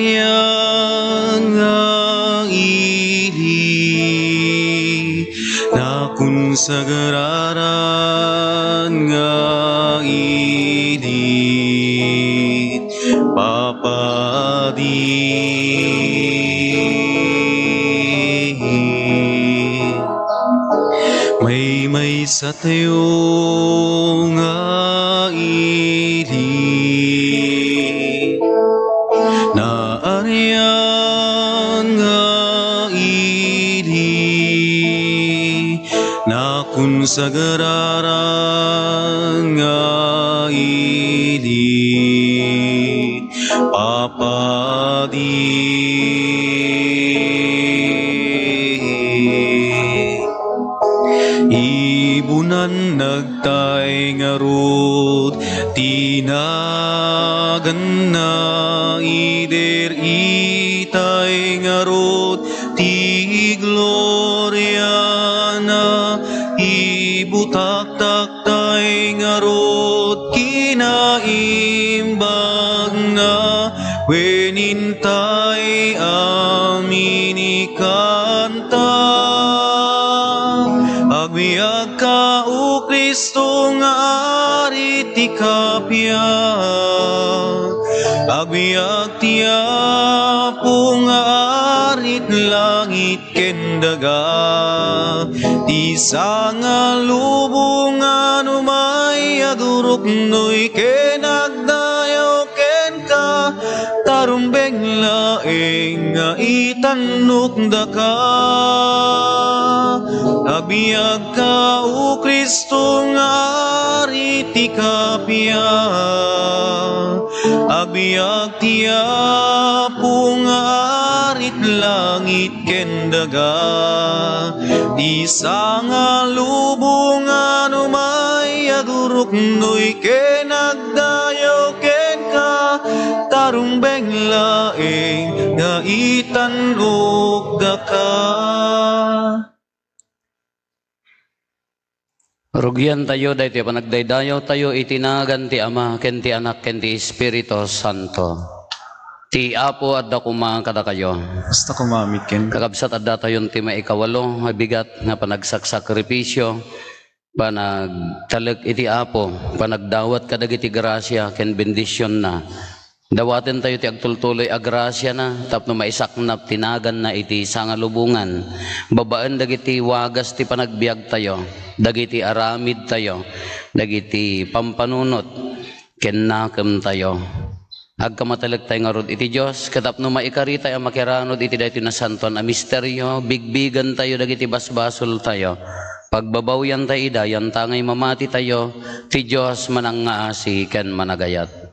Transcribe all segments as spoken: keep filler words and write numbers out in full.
Yan nga ili, nakonsagraran nga ili, papadi. Maymaysa tayo nga ili, naarian nga ili, nakonsagraran nga ili, papadi. Ibunan nagtay ngarud ti naganna, idir itay ngarud ti gloriana, ibutaktak tay ngarud kinaimbagna, wen intay amin ikanta. Agbiagka, O Cristo, nga Ari ti kappia. Agbiag ti Apo nga Ari ti langit ken daga, ti sangalubongan umay aguruknoy ken agdayaw kenka, ta rumbeng laeng nga itannok daka. Agbiagka, O Cristo, nga Ari ti kappia. Agbiag ti Apo nga Ari ti langit ken daga, ti sangalubongan umay aguruknoy ken agdayaw kenka, ta rumbeng laeng nga itannok daka. Rugiantayo daytoy panagdaydayawtayo iti nagan ti Ama, ken ti Anak, ken ti Espiritu Santo. Ti Apo adda koma kadakayo. Kasta koma met ken. Kakabsat, addatayon ti maikawalo nga bigat nga panagsaksakripisio, panagtalek iti Apo, panagdawat kadagiti grasia ken bendisionna. Dawatentayo ti agtultuloy a grasiana tapno maisaknap ti naganna iti sangalubongan, babaen dagiti wagas ti panagbiagtayo, dagiti aramidtayo, dagiti pampanunot ken nakemtayo. Agkamatalektay ngarud iti Dios, ket tapno maikaritay a makiranud iti daytoy nasantoan a misterio, bigbigentayo dagiti basbasoltayo. Pagbabawiantay ida, yantangay mamatitayo, ti Dios manangngaasi ken managayat.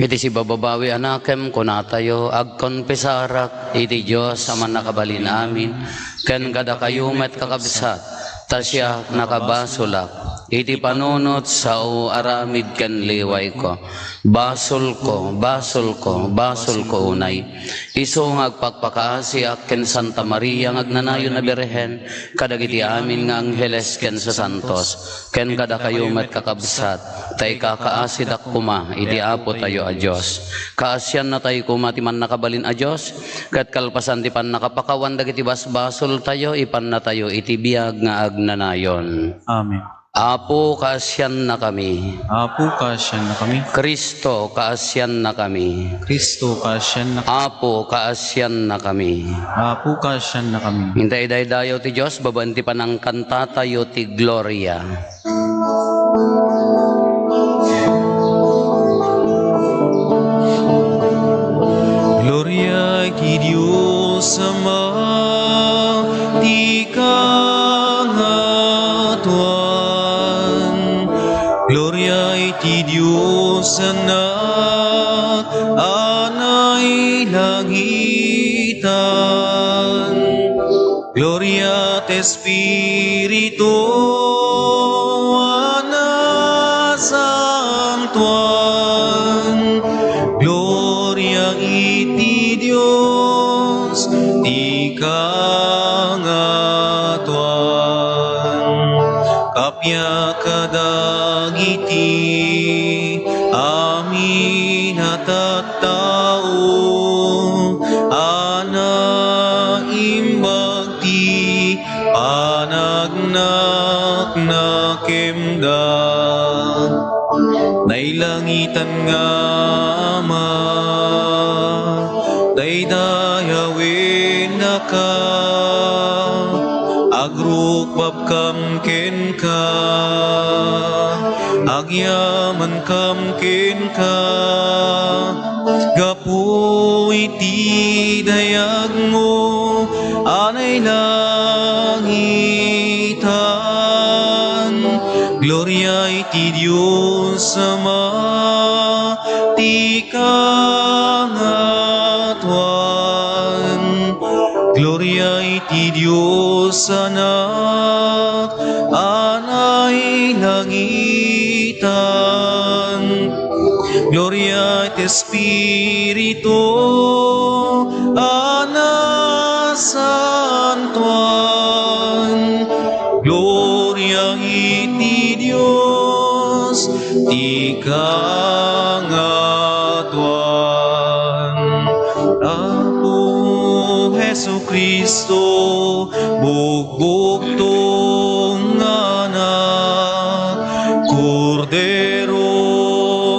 Iti sibababawi a nakem, kunatayo, agkonfesarak iti Dios a Mannakabalin-amin, ken kadakayo met, kakabsat, ta siak nakabasolak iti panunot sao aramid ken liwayko. Basolko, basolko, basolko unay. Isu nga agpakpakaasiak ken Santa Maria nga agnanayon a Birhen, kadagiti amin nga angheles ken sasantos, ken kadakayo met, kakabsat, ta ikakaasidak koma iti Apotayo a Dios. Kaasiannatayo koma ti Mannakabalin a Dios, ket kalpasan ti pannakapakawan dagiti basbasoltayo, ipannatayo iti biag nga agnanayon. Amen. Apo, kaasiannakami. Apo, kaasiannakami. Cristo, kaasiannakami. Cristo, kaasiannakami. Apo, kaasiannakami. Apo, kaasiannakami. Inta idaydayaw ti Dios babaen ti panangkantatayo ti Gloria. Gloria iti Dios Ama ti kangatoan. Gloria iti Dios Anak a nailangitan. Gloria ti Espiritu a nasantoan. Gloria iti Dios ti kangatoan. Ya kadagiti amin a tattao a naimbag ti panagnaknakemda. Nailangitan nga Ama, daydayawennaka, agrukbabkam kenka, agyamankam kenka, gapu iti dayagmo a nailangitan. Gloria iti Dios Ama ti kangatuan. Gloria iti Dios Anak a nailangitan. Gloria iti Espiritu a nasantuan. Gloria iti Dios ti kangatuan. Apo Jesu-Cristo, bugbugtong nga Anak, Kordero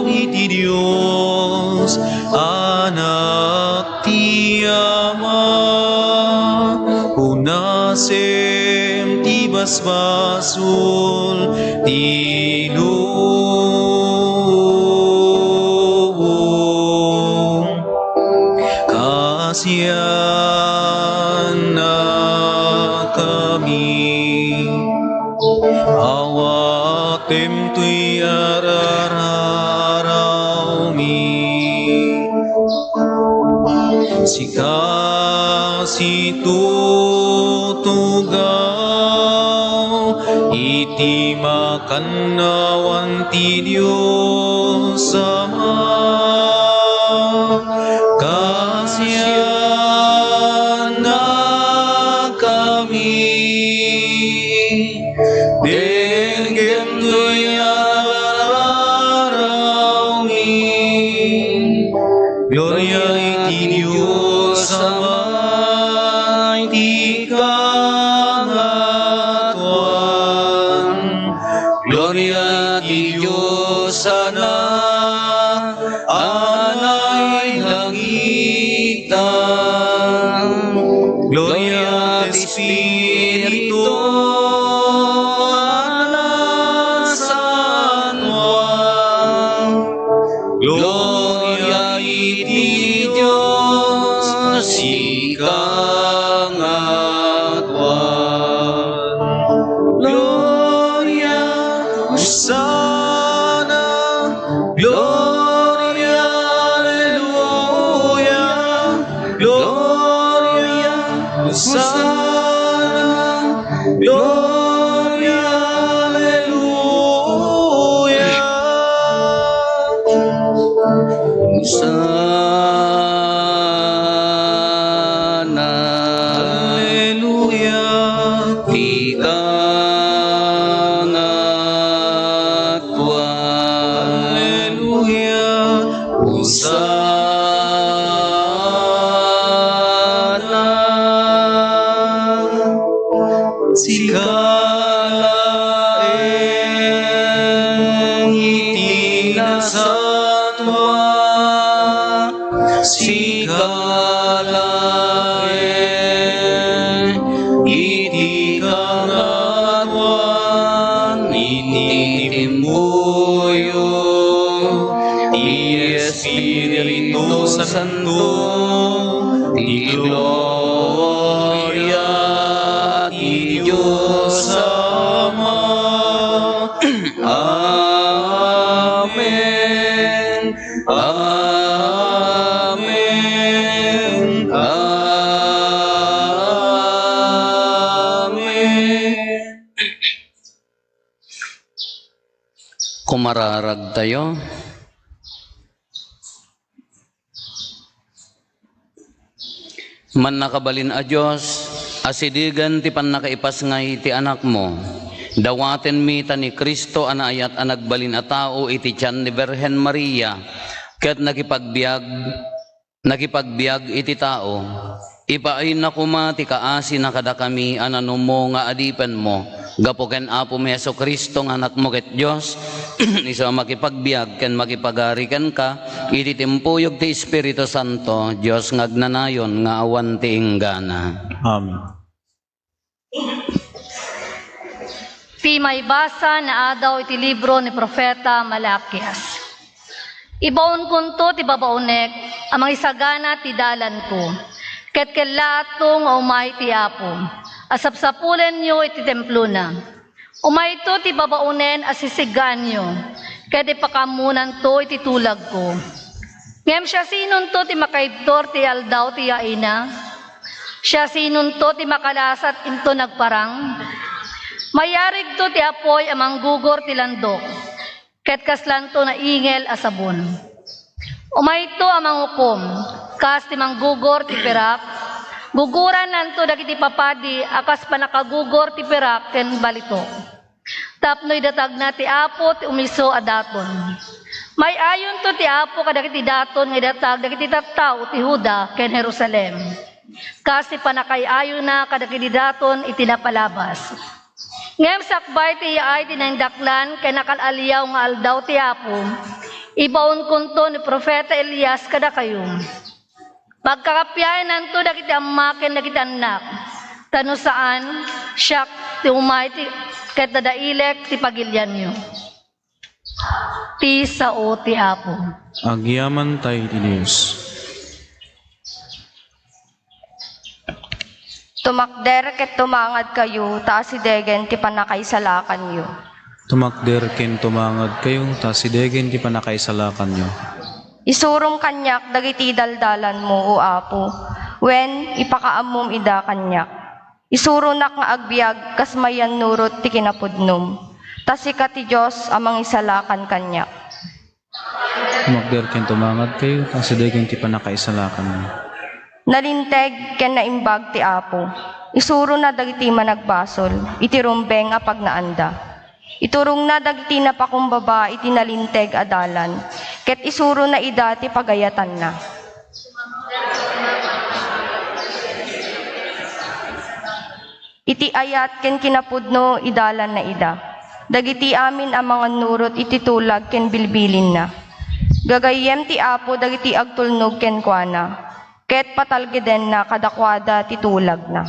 iti Dios, Anak ti Ama, punasem ti basbasol ti lubong. Kaasiannakami, awatem toy ar-arawmi. Sika situtugaw iti makannawan ti Dios Ama. Kaasiannakami, denggentoy ar-arawmi. Gloria iti Dios Ama iti kangatuan. Gloria iti Dios Anak a nailangitan. Gloria iti Espiritu a nasantuan. Gloria iti Dios ti kangatuan. Gloria, Hosanna, Gloria, Alleluia, Gloria, Hosanna, Gloria, Alleluia. Hosanna. Alleluia. Ti kangatuan. Alleluia. Hosanna. Sika laeng iti nasantoan, sika laeng iti kangatuan, iti timpuyo, ti Espiritu Santo, ti gloria ti Dios Ama. Amen. Amen. Amen. Kumararagtayo. Mannakabalin a Dios, asidegen ti pannakaipasngay ti Anakmo. Dawatenmi ta ni Cristo a naayat a nagbalin a tao iti tian ni Birhen Maria, ket nakipagbiag, nakipagbiag iti tao. Ipaayna koma ti kaasina kadakami a nanummo nga adipenmo, gapu ken Apomi Jesu-Cristo nga Anakmo ket Dios, isu a makipagbiag ken makipagari kenka iti timpuyog ti Espiritu Santo, Dios nga agnanayon nga awan ti inggana. Amen. Ti maibasa naadaw iti libro ni Profeta Malakias. Ibaonkonto ti babaonek a mangisagana ti dalanko, ket kellaatto nga umay ti Apo a sapsapulenyo iti templona. Umayto ti babaonen a sisigaanyo, ket ipakaammonanto iti tulagko. Ngem siasinonto ti makaibtur ti aldaw ti yaina? Siasinonto ti makalasat inton agparang? Mayarigto ti apuy a manggugor ti landok, ket kaslanto naingel a sabon. Umayto a mangukom, kas ti manggugor ti pirak, gugurannanto dagiti papadi a kas pannakagugor ti pirak ken balitok. Tapno idatagna ti Apo ti umiso a daton. May-ayonto ti Apo kadagiti daton nga idatag dagiti tattao ti Juda ken Jerusalem, kas ti pannakay-ayona kadagiti daton iti napalabas. Ngem sakbay ti yaay ti naindaklan ken nakal-aliaw nga aldaw ti Apo, ibaonkonto ni profeta Elias kadakayo. Pagkakapiaennanto dagiti amma ken dagiti annak, ta no saan, siak ti umay ti, ket dadailek ti pagilianyo. Ti sao ti Apo. Agyamantay ti Dios. Tumakder ket tumangadkayo ta asidegen ti pannakaisalakanyo. Tumakder ken tumangadkayo ta asidegen ti pannakaisalakanyo. Isurom kaniak dagiti daldalanmo, O Apo, wen ipakaammom ida kaniak. Isuronak nga agbiag kas mayannurot ti kinapudnom, ta sika ti Dios a mangisalakan kaniak. Tumakder ken tumangadkayo ta asidegen ti pannakaisalakanyo. Nalinteg ken naimbag ti Apo. Isurona dagiti managbasol iti rumbeng a pagnaanda. Iturongna dagiti napakumbaba iti nalinteg a dalan, ket isurona ida ti pagayatanna. Iti ayat ken kinapudno, idalanna ida. Dagiti amin a mangannurot iti tulag ken bilbilinna. Gagayyem ti Apo dagiti agtulnog kenkuana, ket patalgedenna kadakuada ti tulagna.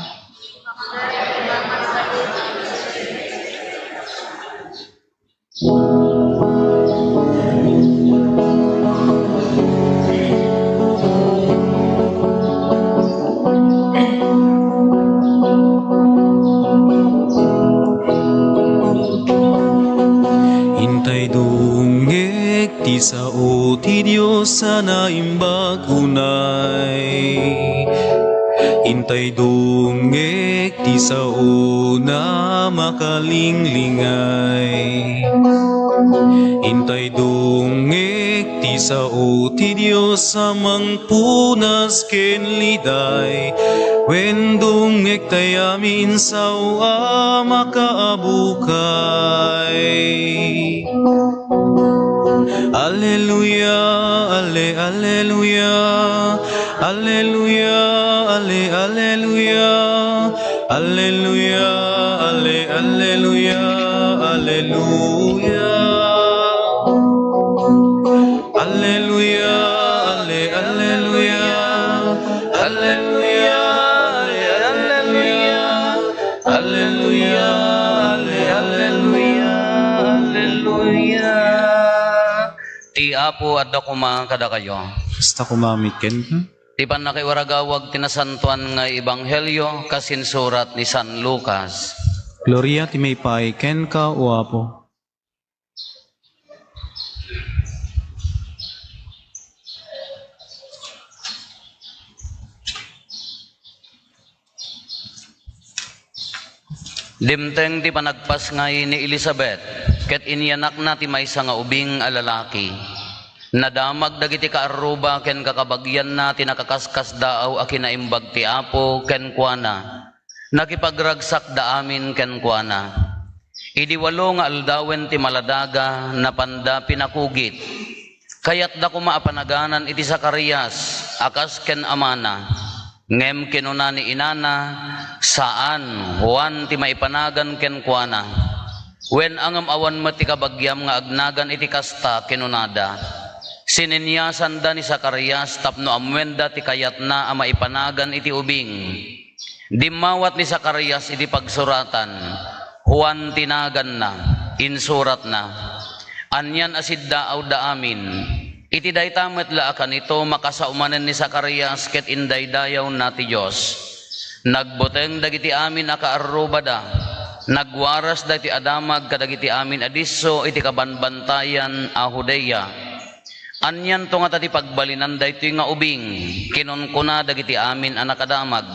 Intay dungngek ti sao ti Dios a naimbag unay. Intay dungngek ti saona makalinglingay. Intay dungngek ti sao ti Dios a mangpunas ken liday. Wen dungngek tay amin sao a makaabukay. Alleluia, alle, alleluia. Alleluia, alle, alleluia. Alleluia, alle, alleluia. Alleluia. Alleluia, alle, alleluia. Alleluia, alle, alleluia. Alleluia, alle, alleluia. Alleluia. Ti Apo adda koma kadakayo. Kasta koma met kenka. Ti pannakaiwaragawag ti nasantoan nga ebanghelio kas insurat ni San Lucas. Gloria ti maipaay kenka, O Apo. Dimteng ti panagpasngay ni Elisabet, ket inyanakna ti maysa nga ubing a lalaki. Nadamag dagiti kaarruba ken kakabagianna ti nakaskasdaaw a kinaimbag ti Apo kenkuana. Nakipagragsakda amin kenkuana. Idi walo nga aldawen ti maladaga, napanda pinakugit. Kayatda koma a panaganan iti Zacarias a kas ken amana. Ngem kinuna ni inana, "Saan, Juan ti maipanagan kenkuana." Wen a ngem awan met ti kabagiam nga agnagan iti kasta, kinunada. Sininyasanda ni Zacarias tapno ammoenda ti kayatna a maipanagan iti ubing. Dimmawat ni Zacarias iti pagsuratan, Juan ti naganna, insuratna. Anian a siddaawda amin. Iti dayta met la a kanito, makasao manen ni Zacarias ket indaydayawna ti Dios. Nagbuteng dagiti amin a kaarrubada. Nagwaras dagiti a damag kadagiti amin a disso iti kabanbantayan a Judea. Anianto ngata ti pagbalinan daytoy nga ubing? Kinunkuna dagiti amin a nakadamag.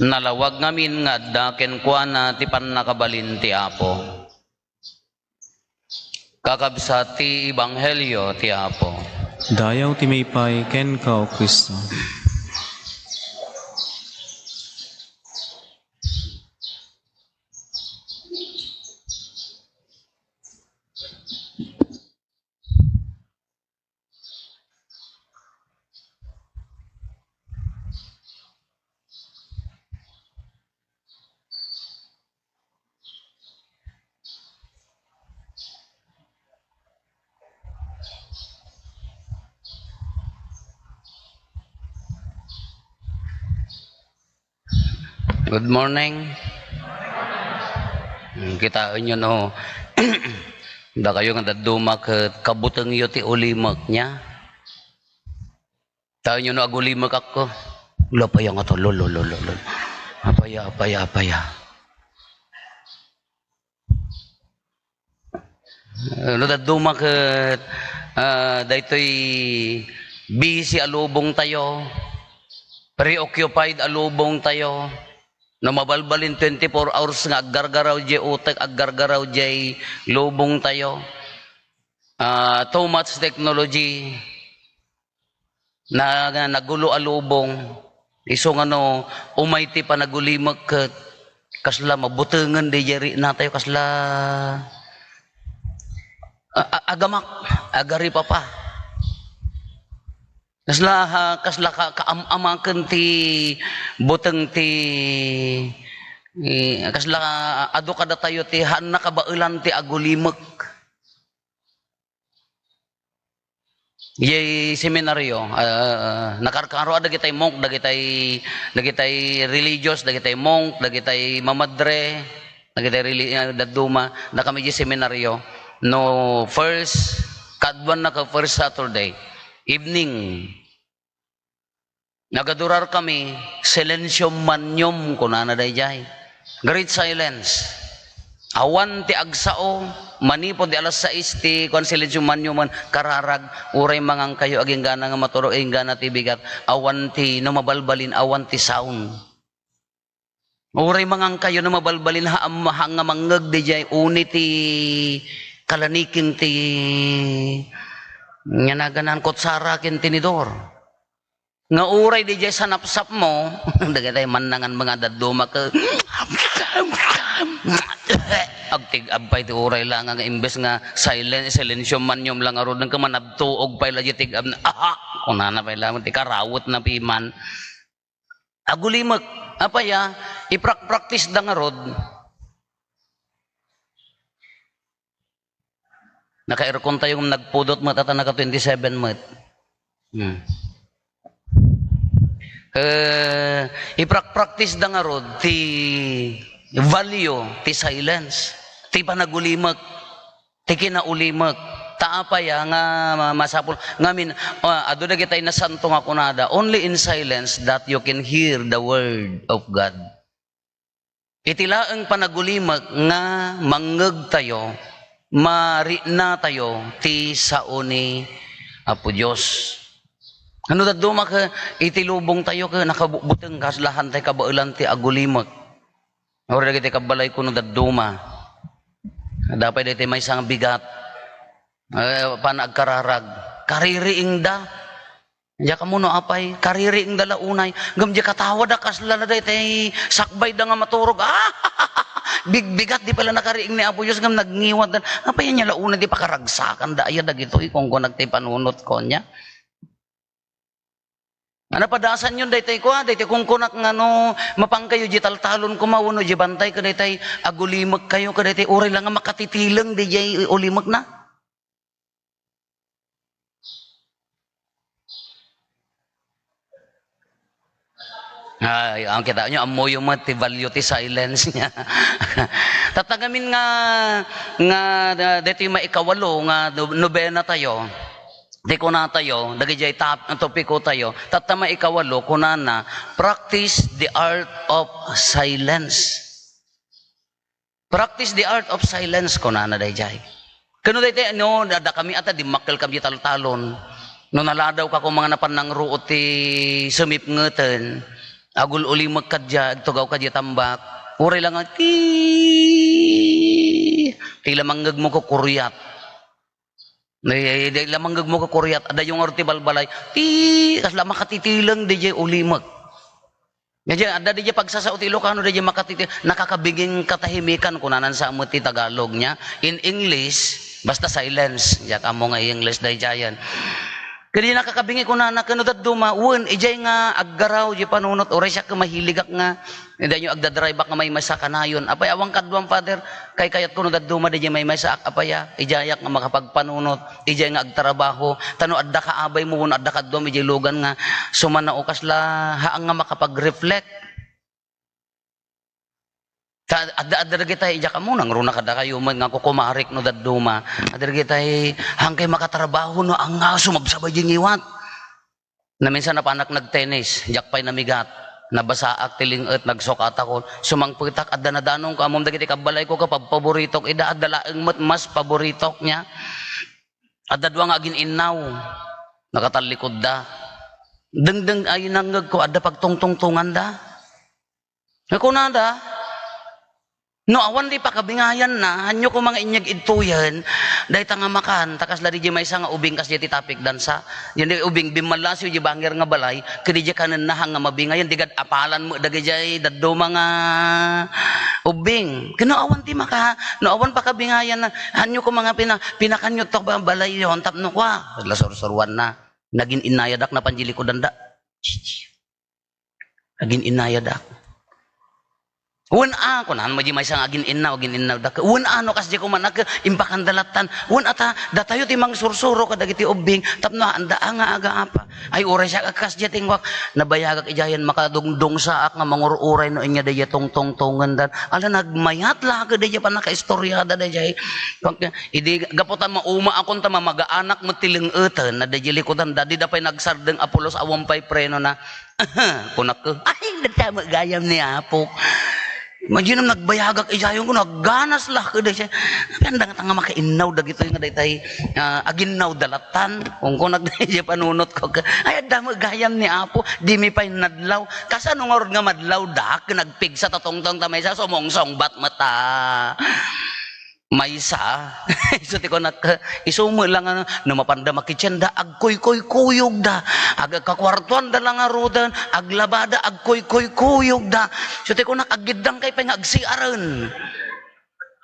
Nalawag ngamin nga adda kenkuana ti pannakabalin ti Apo. Kakabsat ti Ebanghelio ti Apo. Dayaw ti maipay kenka, O Cristo. Good morning. Hmm, kitaenyo no, dakayo nga dadduma ket kabutengyo ti ulimek niya. Taenyo no agulimekakko. Lapaya nga to, lo, lo, lo, lo, lo. Apaya, apaya, apaya. No dadduma ket, ah, daytoy busy a lubongtayo, preoccupied a lubongtayo. No mabalbalin twenty-four hours nga aggargaraw jay utek, aggargaraw jay lubongtayo. Ah, too much technology. Na, na, nagulo a lubong. Isu nga no, umay ti panagulimek ket kasla mabutengen dayjay riknatayo, kasla a-, a-, agamak, agaripapa. Kasla, ha, kasla ka-, kaam-amaken ti buteng ti, eh, kasla adu kadatayo ti haanna kabaelan ti agulimek. Ijay seminaryo, ah, nakarkaro a dagitay monk, dagitay, dagitay religious, dagitay monk, dagitay mamadre, dagitay reli-, ah, dadduma, dakami ijay seminaryo. No first, kaduana ket first Saturday, evening. Nagadurar kami, "Silentium magnum," kunana dayjay. Great silence. Awan ti agsao, manipud di alas sais ti kuan, silentium magnum, kararag, uray mangankayo, aginggana nga maturog, aginggana ti bigat, awan ti, no mabalbalin, awan ti sound. Uray mangankayo no mabalbalin, ha, am-, ha nga mangngeg dayjay uni ti kalaniking ti, nga naganan, kutsara ken tinidor. Nga uray dayjay sanapsapmo, dagitay mannangan nga dadduma ket agtig-ab pay ti uray la nga, nga imbes nga silent, silentium magnum la ngarud, nga manabtuog pay la diay tig-ab na, "Aha!" kunana pay la, ti karawetna piman. Agulimek. Apay a, iprak-practice da ngarud. Naka-aircon tayo, nagpudot met, ata naka twenty-seven met. Hmm. Eh, iprak-practice da ngarud ti value ti silence, ti panagulimek. Ti kinaulimek. Ta apay a nga ma-, masapul. Ngamin, ah, adu dagitay nasanto nga kunada, "Only in silence that you can hear the word of God." Iti laeng panagulimek nga mangngeg tayo, marikna tayo ti sao ni Apo Dios. Ano dadduma ket iti lubong tayo ket nakabutbuteng kasla haantay kabaelan ti agulimek. Uray dagiti kabbalayko no dadduma. Adda pay daytoy maysa nga bigat. Eh, pan agkararag. Kaririingda. Diak ammo no apay, kaririingda la unay. Ngem diay katawada kasla la daytoy sakbayda nga maturog. Ah! Bigbigat, di pala nakariing ni Apo Dios ngem nagngiwat. Apay ania la unay ti pakaragsakanda aya dagitoy, kunkunak ti panunotko ania. Nga napadasanyon daytoy kua, daytoy kunkunak nga no mapankayo di taltalon koma wenno di bantay kadaytay agulimekkayo kadaytay uray la nga makatitileng diay ulimekna. Ay, ang kitaenyo, ammoyo met ti value ti silence nia. Tatta ngamin nga, nga, ah, daytoy maikawalo nga no-, nobenatayo, ti kunatayo, dagidiay tap-, topikotayo, tatta maikawalo, kunana, "Practice the art of silence." "Practice the art of silence," kunana daydiay. Ken no daytoy, no, adda kami ata, dimmakkel kami taltalon. No naladawka koma nga napan nangruot ti sumipngeten, agul-ulimek kadiay, agtugaw kadiay tambak. Uray la nga, "Ti-," ti la mangngegmo ko kuriat. Ay, ay, di la mangngegmo ko kuriat, adayo ngarud ti balbalay. Ti, kasla makatitileng diay ulimek. Nga diay, adda diay pagsasao ti Ilocano, diay makatiti-, nakakabinging katahimikan, kunanan sa met ti Tagalog nia. In English, basta silence. Diak ammo nga English daydiayen. Kadi nakakabingi kunana, ken no dadduma, wen, idiay nga aggaraw, diay panunot, uray siak mahiligak nga, Daydiay agdadriveak nga maymaysa kanayon. Apay, awan kaduam, Father, kaykayatko no dadduma daydiay maymaysaak, apay a, idiayak nga makapagpanunot, idiay nga agtrabaho. Ta no adda kaabaymo wenno adda kaduam idiay lugan nga sumannao, kasla haang nga makapag-reflect. Ta adda, adda dagitay, idiak ammo, nangruna kadakayo met nga kukumarik no dadduma. Adda dagitay, haankay makatrabaho no anga, sumabsabay diay ngiwat. Naminsan napanak nagtennis, diak pay namigat. Nabasaak ti ling-et, nagsukatakon. Sumangpetak, adda nadanongko, ammom dagiti kabbalayko, kapabpaboritok ida, adda laeng met mas paboritok nia. Adda dua nga agin-innaw, nakatallikudda. Dengdeng ay nangngegko, adda pagtungtungtonganda. Nga kunada, no awan ti pakabingayanna, hanyo koma nga inyeg idtoyen, dayta nga makan, ta kasla diay maysa nga ubing kas diay ti tapik dansa. Diay ubing, bimmallasiw diay bangir nga balay, ket diay kanenna haan nga mabingayan, di gad apalan met dagidiay dadduma nga ubing. Ket no awan ti maka-, no awan pakabingayanna, hanyo koma nga pina-, pinakanyo to ba-, balayyon, tapno kua, kasla sursuruanna. Nagin-innayadak napan diay likudanda. Agin-innayadak. Wen a, kunan met diay maysa nga agin-innaw, agin-innawdak. Wen a, no kasdiay koma nak, impakanda lattan. Wen a ta, datayo ti mangsursuro kadagiti ubbing, tapno haanda a nga agaapa. Ay, uray siak a kasdiay ti inguak. Nabayagak idiayen makadungdungsaak nga mangur-uray no ania daydiay tungtungtongendan. Ala, nagmayat la ket daydiay pannakaistoriada daydiay. Pag, idi gapu ta maumaakon ta mamagaanak met ti leng-eten, na daydiay likudanda, dida pay nagsardeng a pulos awan pay prenona. Kunak, "Ay, dayta met gayam ni Apo." Imagine, nagbayagak idiayen, nagganas la, kada siya. Apay, anda nga makainnaw dagitoy nga daytay, ah, aginnaw dalatan. Kunkunak daydiay panunotko, "Ay, adda met gayam ni Apo, dimi pay nadlaw." Kasano ngarud nga madlawda, nagpigsa ta tungtong ta maysa, sumungsungbat met ta. Maysa, isu ti kunak, isu met la nga, no mapanda makitienda, agkuykuykuyogda. Agkakuartuanda la ngaruden, aglabada, agkuykuykuyogda. Isu ti kunak, aggiddangkay pay nga agsiaren.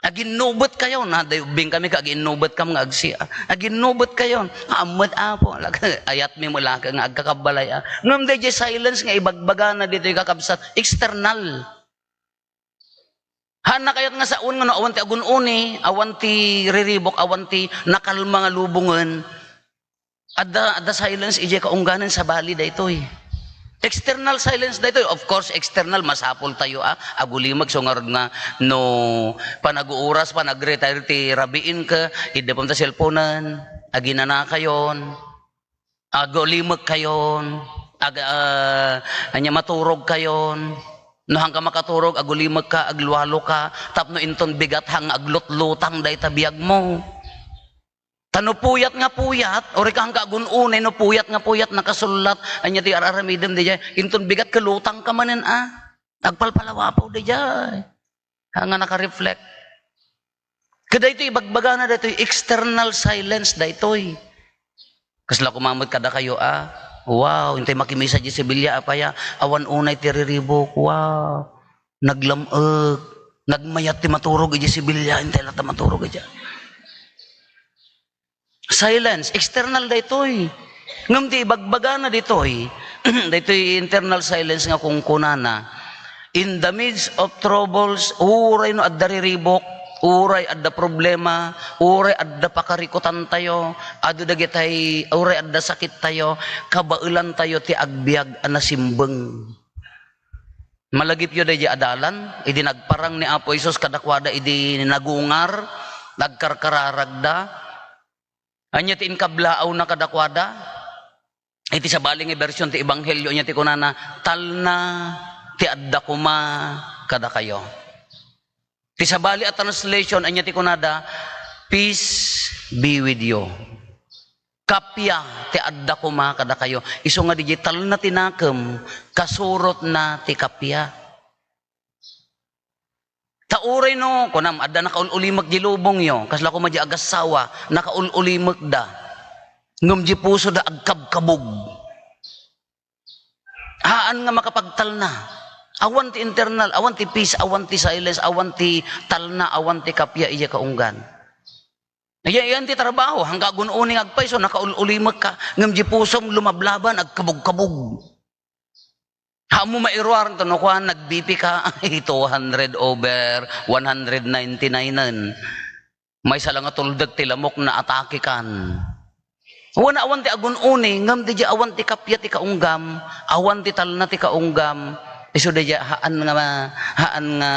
Aginnubetkayo, na, day ubbing kami ka, aginnubet kam nga agsiar. Aginnubetkayo, ammet, Apo, ayatmi met la nga agkakabbalay, a. Ngem daydiay silence nga ibagbagana ditoy, kakabsat, external. Haanna kayat nga saon nga no awan ti agun-uni, awan ti riribuk, awan ti nakalma nga lubongen. Adda, adda silence idiay kaungganen, sabali daytoy. External silence daytoy. Of course, external, masapultayo a agulimek, isu ngarud nga no panag-uuras, panag-retire ti rabiin ket, idda pay ta cellphonen, aginanakayon. Agulimekkayon, ag-, ah, ania, maturogkayon. No haanka makaturog, agulimekka, aglualoka, tapno inton bigat haan nga aglutlutang dayta biagmo. Ta no puyat nga puyat, uray ka haanka agun-unay, no puyat nga puyat, nakasullat, ania ti ar-aramidem daydiay, inton bigat, kalutangka manen a. Agpalpalawapaw daydiay. Haan nga naka-reflect. Kadaytoy ibagbagana daytoy, external silence daytoy. Kasla koma met kadakayo a, wow, intay makimisa diay sibilia, apay a, awan unay ti riribuk, wow, naglam-ek. Nagmayat ti maturog idiay sibilya, intay latta maturog idiay. Silence, external daytoy. Ngem ti ibagbagana ditoy, daytoy internal silence nga kunkunana, in the midst of troubles, uray no adda riribuk, uray adda problema, uray adda pakarikutantayo, adu dagitay, uray adda sakittayo, kabaelantayo ti agbiag a nasimbeng. Malagipyo daydiay a dalan, idi nagparang ni Apo Jesus kadakuada idi nagungar, nagkarkararagda. Ania ti inkablaawna kadakuada? Iti sabali nga version ti Ebanghelio, ania ti kunana? "Talna ti adda koma kadakayo." Ti sabali a translation, ania ti kunada? "Peace be with you." Kappia ti adda koma kadakayo. Isu nga diay talna ti nakem, kasurotna ti kappia. Ta uray no, kunam, adda nakaul-ulimek di lubongyo, kasla koma di agassawa, nakaul-ulimekda. Ngem di pusoda agkabkabog. Haan nga makapagtalna. Awan ti internal, awan ti peace, awan ti silence, awan ti talna, awan ti kappia, iya kaunggan. Iya, iyan ti trabaho, hangka agun-uni nga agpayso, nakaul-ulimek ka, ngem di pusom lumablaban, agkabog-kabog. Haan mo mairuar to, no, kuan, nag-B P ka, ay, two hundred over one hundred ninety-nine en. Maysa la nga tuldek ti lamok, naatake kan. Wen, awan ti agun-uni, ngem diay awan ti kappia ti kaunggam, awan ti talna ti kaunggam, isu diay haan nga, haan nga,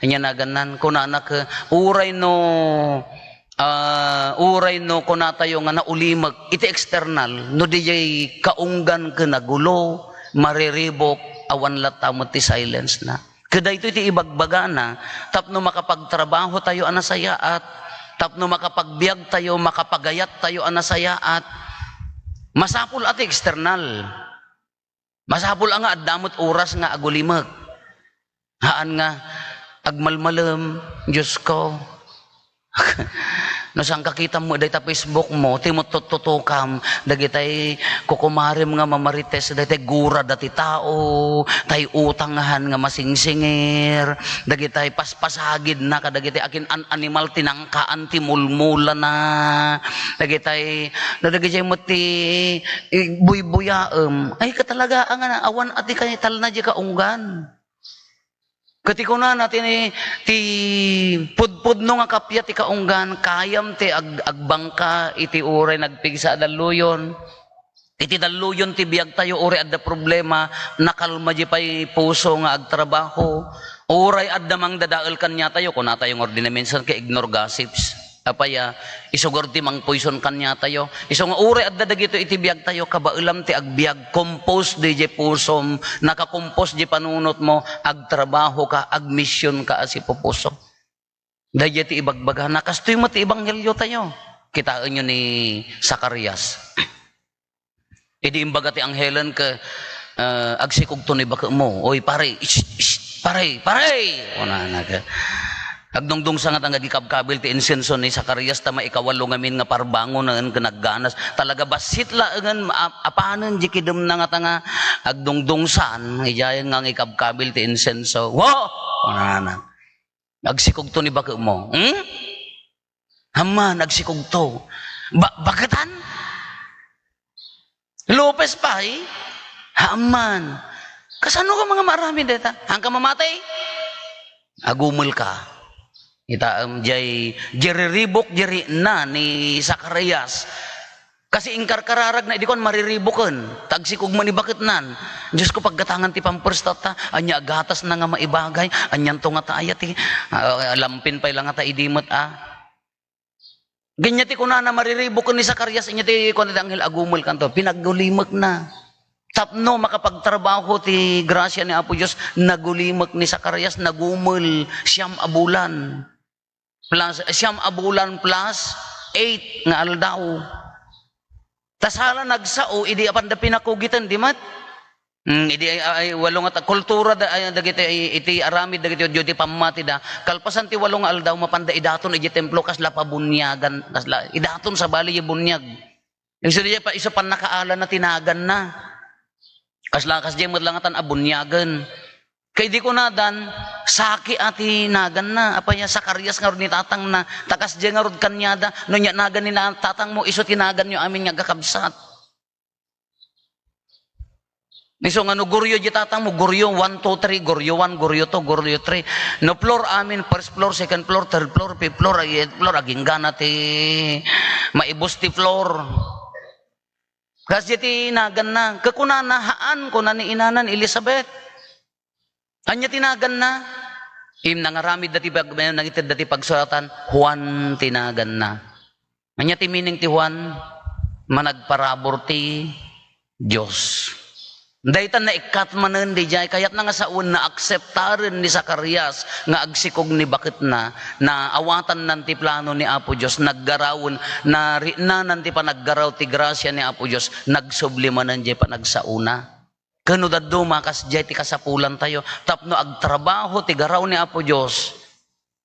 ania nagannan, kunana ket, uray no, ah, uray no kunatayo nga naulimek iti external, no diay kaunggan ken nagulo, mariribuk, awan latta met ti silence na. Ket daytoy ti ibagbagana, tapno makapagtrabahotayo a nasayaat, tapno makapagbiagtayo, makapagayattayo a nasayaat, masapul a ti external. Masapul a nga adda met oras nga agulimek. Haan nga agmalmalem, Diosko. No saan kakitam met dayta Facebook mo, ti met tuttutukam, dagitay kukumarem nga mamarites, dagitay gurada ti tao, tay utang nga haan nga masingsingir, dagitay paspasagidna kadagitay akin-an-animal ti nangkaan ti mulmulana, dagitay, no dagitay met ti, eh, buybuyaem. Ay, katalaga, nga awan a ti kanitalna di kaunggan. Ket ti kunana ti, ti pudpudno nga kappia ti kaunggan, kayam ti ag-, agbangka iti uray nagpigsa a dalluyon. Iti dalluyon ti biagtayo, uray adda problema, nakalma di pay puso nga agtrabaho. Uray adda mangdadael kaniatayo, kunatayo nga ordinary minsan ket ignore gossips. Apay a, isugar ti mangpoison kaniatayo. Isu nga uray adda dagitoy iti biagtayo, kabaelam ti agbiag, compose diay pusom, nakakompose diay panunotmo, agtrabahoka, agmisionka a sipupuso. Daydiay ti ibagbagana, kastoy met ti ebangheliotayo. Kitaenyo ni Zacarias. Idi imbaga ti anghelen ket, ah, "Agsikogto ni baketmo. Oy, pare, ish, ish, pare, pare!" Kunana ket, agdungdungsa ngata nga agikabkabil ti insenso ni Zacarias ta maikawalo ngamin nga parbangonen ken nagganas. Talaga bassit laengen a-, apanen di kidemna ngata nga agdungdungsan, idiayen nga ikabkabil ti insenso. "Wo!" Kunana. "Agsikogto ni baketmo." Hmm? Amman, agsikogto. Ba-, baketan? Lopez pay? Amman. Kasano ka nga maaramid dayta? Haanka mamati? Agumelka. Ita, em, jay, jay riribuk, jay rikna ni Zacarias. Kasi inkarkararagna idi kuan, mariribuken. Ta agsikog man ni baketnan. Diosko, paggatangan ti pampers tatta. Ania a gatasna nga maibagay? Anianto ngata aya ti, ah, lampin pay la ngata idi met, ah. Ania ti kunana, mariribuken ni Zacarias, ania ti kunana ti anghel, "Agumelkanto." Pinagulimekna. Tapno makapagtrabaho ti grasia ni Apo Dios, nagulimek ni Zacarias, nagumel, siam a bulan. Plus, siam a bulan plus eight nga aldaw. Ta saan la nagsao, idi apanda pinakugiten, di met? Hmm, idi ay, ay, walo nga ta-, kultura da, ay, dagiti, ay, iti aramid dagiti Judio ti pammatida. Kalpasan ti walo nga aldaw, mapanda idaton iti templo, kasla pabuniagan, kasla, idaton sabali iti buniag. Isu diay pa, isu pannakaalanna ti naganna. Kasla, kasdiay met la ngatan a buniagen. Ket idi kunadan, saki a ti naganna. Apay a Zacarias ngarud ni tatangna, ta kasdiay ngarud kaniada, no ania nagan ni na-, tatangmo, isu ti naganyo amin nga agkakabsat. Isu nga no Goryeo di tatangmo, Goryeo one, two, three, Goryeo one, Goryeo two, Goryeo three. No floor amin, first floor, second floor, third floor, fifth floor, eighth floor, aginggana ti maibus ti floor. Kasdiay ti naganna. Ket kunana, haan, kuna ni inana ni Elizabeth. Ania ti naganna? Im-, nangaramid dati pag-, nangitedda ti pagsuratan, Juan ti naganna. Ania ti meaning ti Juan? Managparabur ti Dios. Dayta naikkat manen didiay, kayatna nga sawen, naakseptaren ni Zacarias nga agsikog ni baketna, naawatannan ti plano ni Apo Dios, naggarawen, nariknanan ti panaggaraw ti grasia ni Apo Dios, nagsubli manen diay panagsaona. Ken no dadduma, kasdiay ti kasapulantayo, tapno agtrabaho ti garaw ni Apo Dios,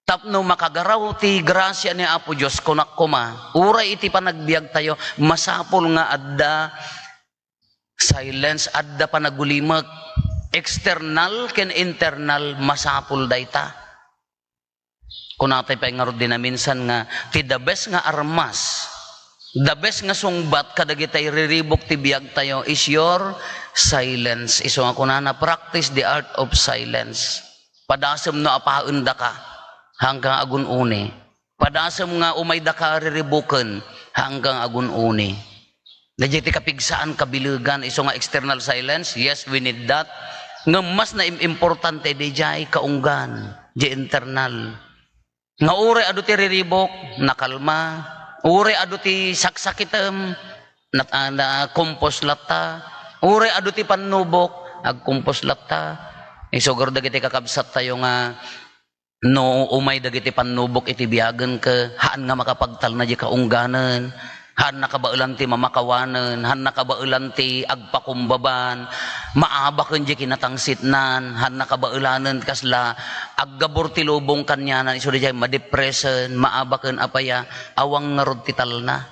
tapno makagaraw ti grasia ni Apo Dios, kunak koma, uray iti panagbiagtayo, masapul nga adda silence, adda panagulimek. External ken internal, masapul dayta. Kunatay pay ngarud di naminsan nga ti the best nga armas, the best nga sungbat kadagiti riribuk ti biagtayo is your silence. Isu nga kunana, "Practice the art of silence." Padasem no apaendaka, hanggang agun-uni. Padasem nga umaydaka riribuken, hanggang agun-uni. Daydiay ti kapigsaan, kabilegan, isu nga external silence, yes, we need that. Ngem mas naim-, importante daydiay kaunggan, di internal. Nga uray adu ti riribuk, nakalma. Uray adu ti saksakitem, nat-, ah, na-compose latta. Uray adu ti pannubok, agcompose latta. Isu ngarud dagiti kakabsattayo nga no umay dagiti pannubok iti biagen, ket haan nga makapagtalna di kaungganen, haan nakabaelan ti mamakawanen, haan nakabaelan ti agpakumbaban, maabaken di kinatangsitnan, haan nakabaelanen ti kasla aggabur ti lubong kanianan, isu daydiay madepresen, maabaken apay a, awan ngarud ti talna.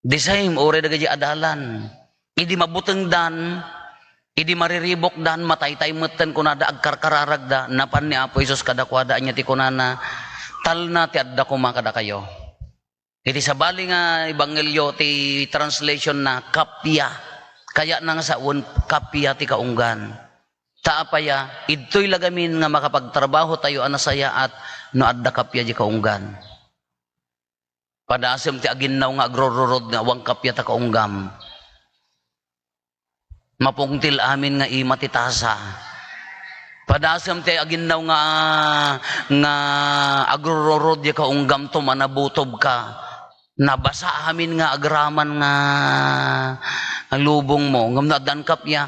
The same, uray dagiti adalan. Idi mabutengdan, idi mariribukdan, mataytay metten, kunada, agkarkararagda, napan ni Apo Jesus kadakuada, ania ti kunana, "Talna ti adda koma kadakayo." Iti sabali nga ebanghelio, ti translation na, kappia. Kayatna nga sawen, kappia ti kaunggan. Ta apay a, idtoy la gamin nga makapagtrabaho tayo a nasayaat no adda kappia di kaunggan. Padasem ti aginnaw nga agrururod nga awan kappia ta kaunggam. Mapungtil amin nga ima ti tasa. Padasem ti aginnaw nga, nga agrururod di kaunggam to manabutobka. Nabasa amin nga agraman nga lubong mo. Ngem no addan kappia,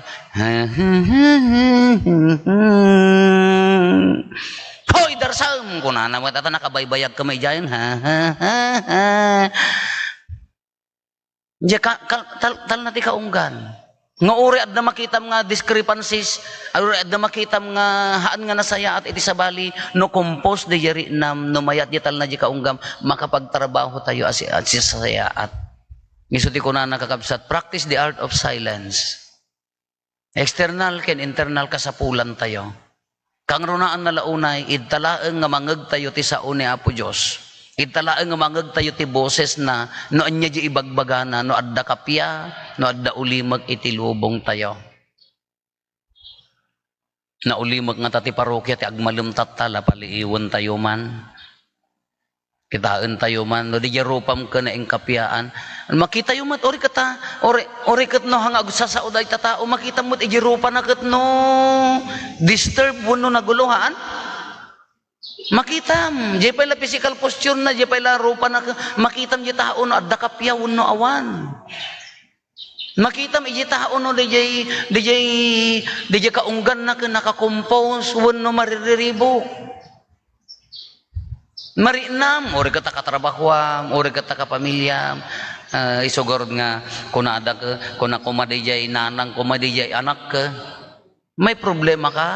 "Hoy, darsem!" kunana met, ata nakabaybayag ka may jayen. Diay ka, ka, tal-, talna ti kaunggan. Nga uray adda makitam nga discrepancies, uray adda makitam nga haan nga nasayaat iti sabali, no compose diay riknam, no mayat diay talna diay kaunggam, makapagtrabaho tayo a si-, a sisayaat. Isu ti kunana, kakabsat, practice the art of silence. External ken internal kasapulan tayo. Kangrunaanna la unay, idta laeng nga mangngegtayo ti sao ni Apo Dios. Idta laeng nga mangngegtayo ti bosesna, no ania diay ibagbagana, no adda kappia, no adda ulimek iti lubongtayo. Naulimek ngata ti parokia ti agmalem tatta, la paliiwentayo man. Kitaentayo man, no, diay rupam ken naingkappiaan. Makitayo met, uray ket ta, uray, uray ket no, hanga agsasao dayta tao, makitam met idiay rupana ket no disturb wenno nagulo, haan? Makitam, diay pay la physical posture na, diay pay la rupana, makitam diay tao no adda kappia wenno awan. Makitam idiay tao no, diay, diay, diay kaungganna ken nakakompose wenno maririribo. Mariknam, uray ket ta katrabahoam, uray ket ta kapamiliam, ah, isu ngarud nga kunada ke-, kuna koma diay nanang koma diay anak ke, "May problema ka?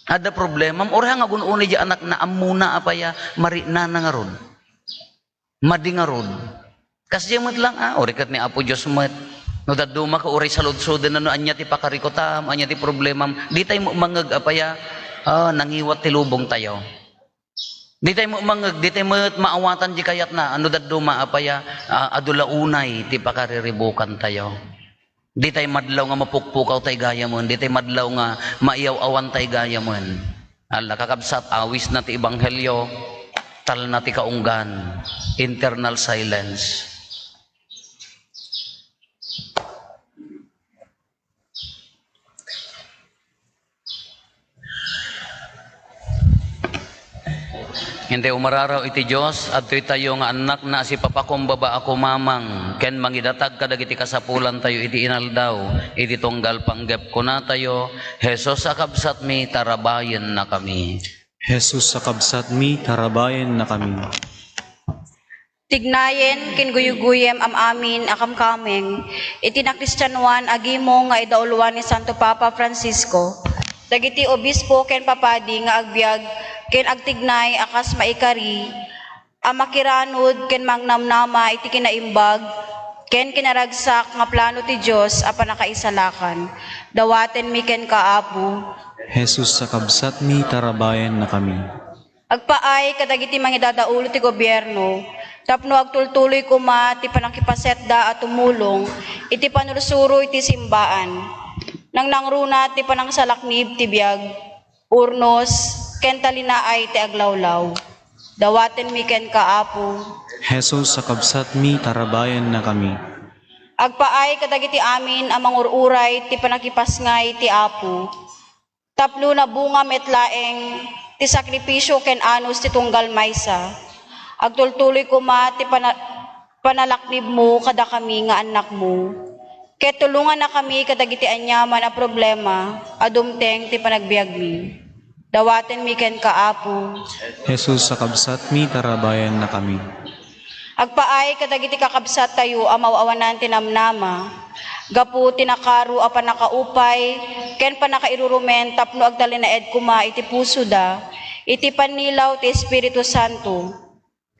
Adda problemam?" Uray nga agun-uni diay anakna, ammona apay a mariknana ngarud. Madi ngarud. Kasdiay met lang, ah, uray ket ni Apo Dios met. No dadduma ket uray saludsoden no ania ti pakarikutam, ania ti problemam, ditay met umangeg apay a, ah, nangiwat ti lubongtayo. Ditay met umangeg, ditay met maawatan di kayatna, no dadduma apay a, ah, adu la unay ti pakariribukantayo. Ditay madlaw nga mapukpukawtay gayamen, ditay madlaw nga maiyaw-awantay gayamen. Ala, kakabsat, awisna ti ebanghelio, talna ti kaunggan, internal silence. Intay umararaw iti Dios, adtoy tayo nga annakna a sipapakumbaba a kumamang ken mangidatag kadagiti kasapulantayo iti inaldaw, iti tunggal panggep kunatayo, "Jesus a kabsatmi, tarabayennakami." Jesus a kabsatmi, tarabayennakami. Tignayen ken guyguyem am-amin a kamkameng iti nakristianoan a gimong nga idauluan ni Santo Papa Francisco, dagiti obispo ken papadi nga agbiag ken agtignay a kas maikari a makiranud ken mangnamnama iti kinaimbag ken kinaragsak nga plano ti Dios a pannakaisalakan. Dawatenmi kenka, Apo. Jesus a kabsatmi, tarabayennakami. Agpaay kadagiti mangidadaulo ti gobierno tapno agtultuloy koma ti pannakipasetda a tumulong iti panursuro iti simbaan. Nangnangruna ti panangsalaknib ti biag, urnos, ken talinaay ti aglawlaw. Dawatenmi kenka, Apo. Jesus a kabsatmi, tarabayennakami. Agpaay kadagiti amin a mangur-uray ti pannakipasngay ti Apo. Tapno nabunga met laeng ti sakripisio ken anus ti tunggal maysa, agtultuloy koma ti pana-, panalaknibmo kadakami nga annakmo, ket tulongannakami kadagiti aniaman a problema a dumteng ti panagbiagmi. Dawatenmi kenka, Apo. Jesus a kabsatmi, tarabayennakami. Agpaay kadagiti kakabsattayo a maaw-awanan ti namnama, gapu ti nakaro a pannakaupay ken pannakairurumen tapno agtalinaed koma iti pusoda iti pannilaw ti Espiritu Santo,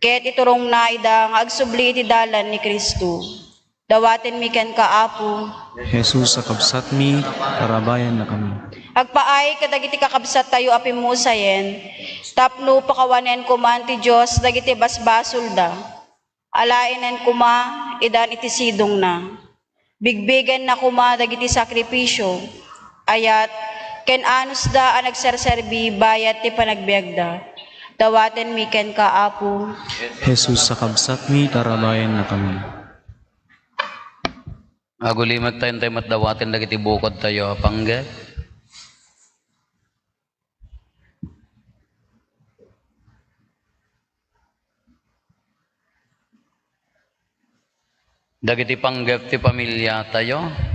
ket iturongna ida nga agsubli iti dalan ni Cristo. Dawatenmi kenka, Apo. Jesus a kabsatmi, tarabayennakami. Agpaay kadagiti kakabsattayo a pimmusayen, tapno pakawanen koman ti Dios dagiti basbasolda. Alaenen koma idan iti sidongna. Bigbigenna koma dagiti sakripisio, ayat, ken anusda a nagserserbi bayat ti panagbiagda. Dawatenmi kenka, Apo. Jesus a kabsatmi, tarabayennakami. Agulimek tayo, intay met dawaten dagiti bukodtayo a panggep. Dagiti panggep ti pamiliatayo.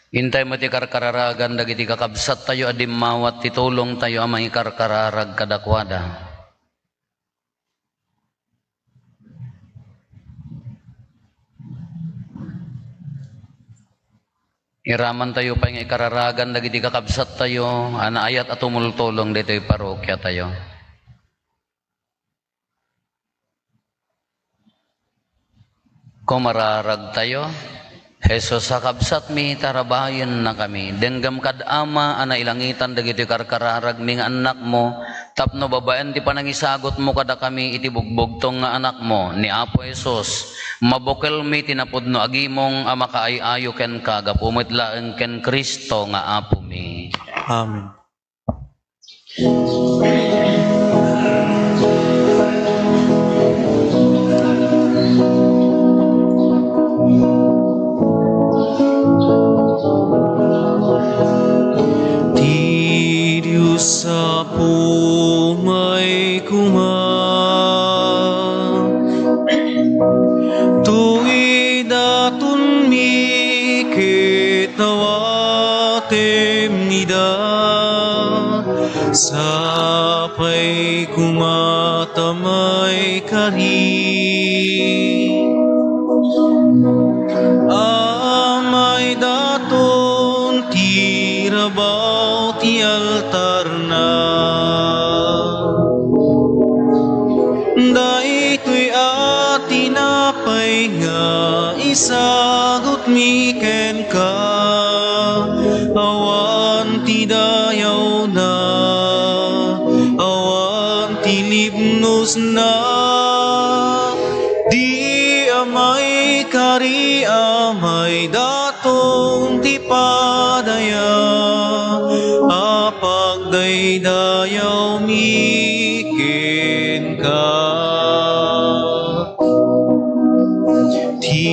Intay met ti karkararagan dagiti kakabsattayo a dimmawat ti tulongtayo a mangikarkararag kadakuada. Iramantayo pay nga ikararagan dagiti kakabsattayo a naayat a tumultulong ditoy parokiatayo. Kumararagtayo. Jesus a kabsatmi, tarabayennakami. Denggem kad Ama a nailangitan dagitoy karkararagmi nga annakmo, tapno babaen ti panangisagutmo kadakami iti bugbugtong nga Anakmo, ni Apo Jesus, mabukelmi ti napudno a gimong a makaay-ayo kenka gapu met laeng ken Cristo nga Apomi. Amen. Ti Dios Apo, may koma. Tuidatonmi ket dawatem ida, sapay koma ta maikari. A maidaton ti rabaw ti altarna. Sagutmi kenka, awan ti dayawna, awan ti libnosna, di amay kari, amay daton ti padaya, a pagdaydayawmi kenka. Ti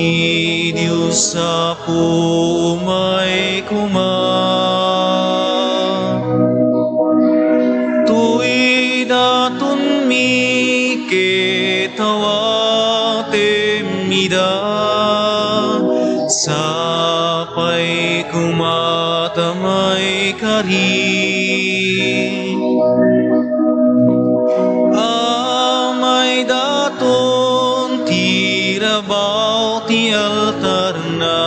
Dios Apo umay koma. Toy datonmi ket awatem ida. Sapay koma ta maikari. Amay daton ti rabaw ti altarna.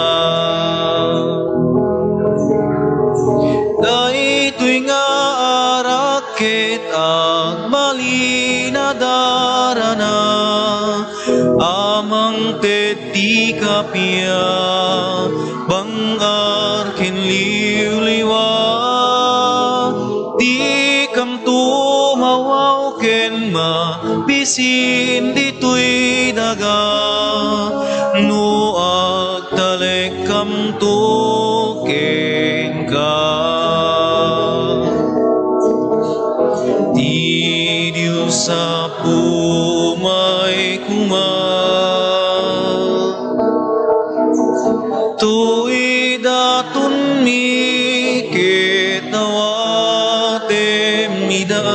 Daytoy nga arak ket agbalin a darana. Amangted ti kappia, bang-ar ken liwliwa. Dikam tumawaw ken mabisin ditoy daga, no agtalekkamto kenka. Ti Dios Apo umay koma. Toy datonmi ket awatem ida.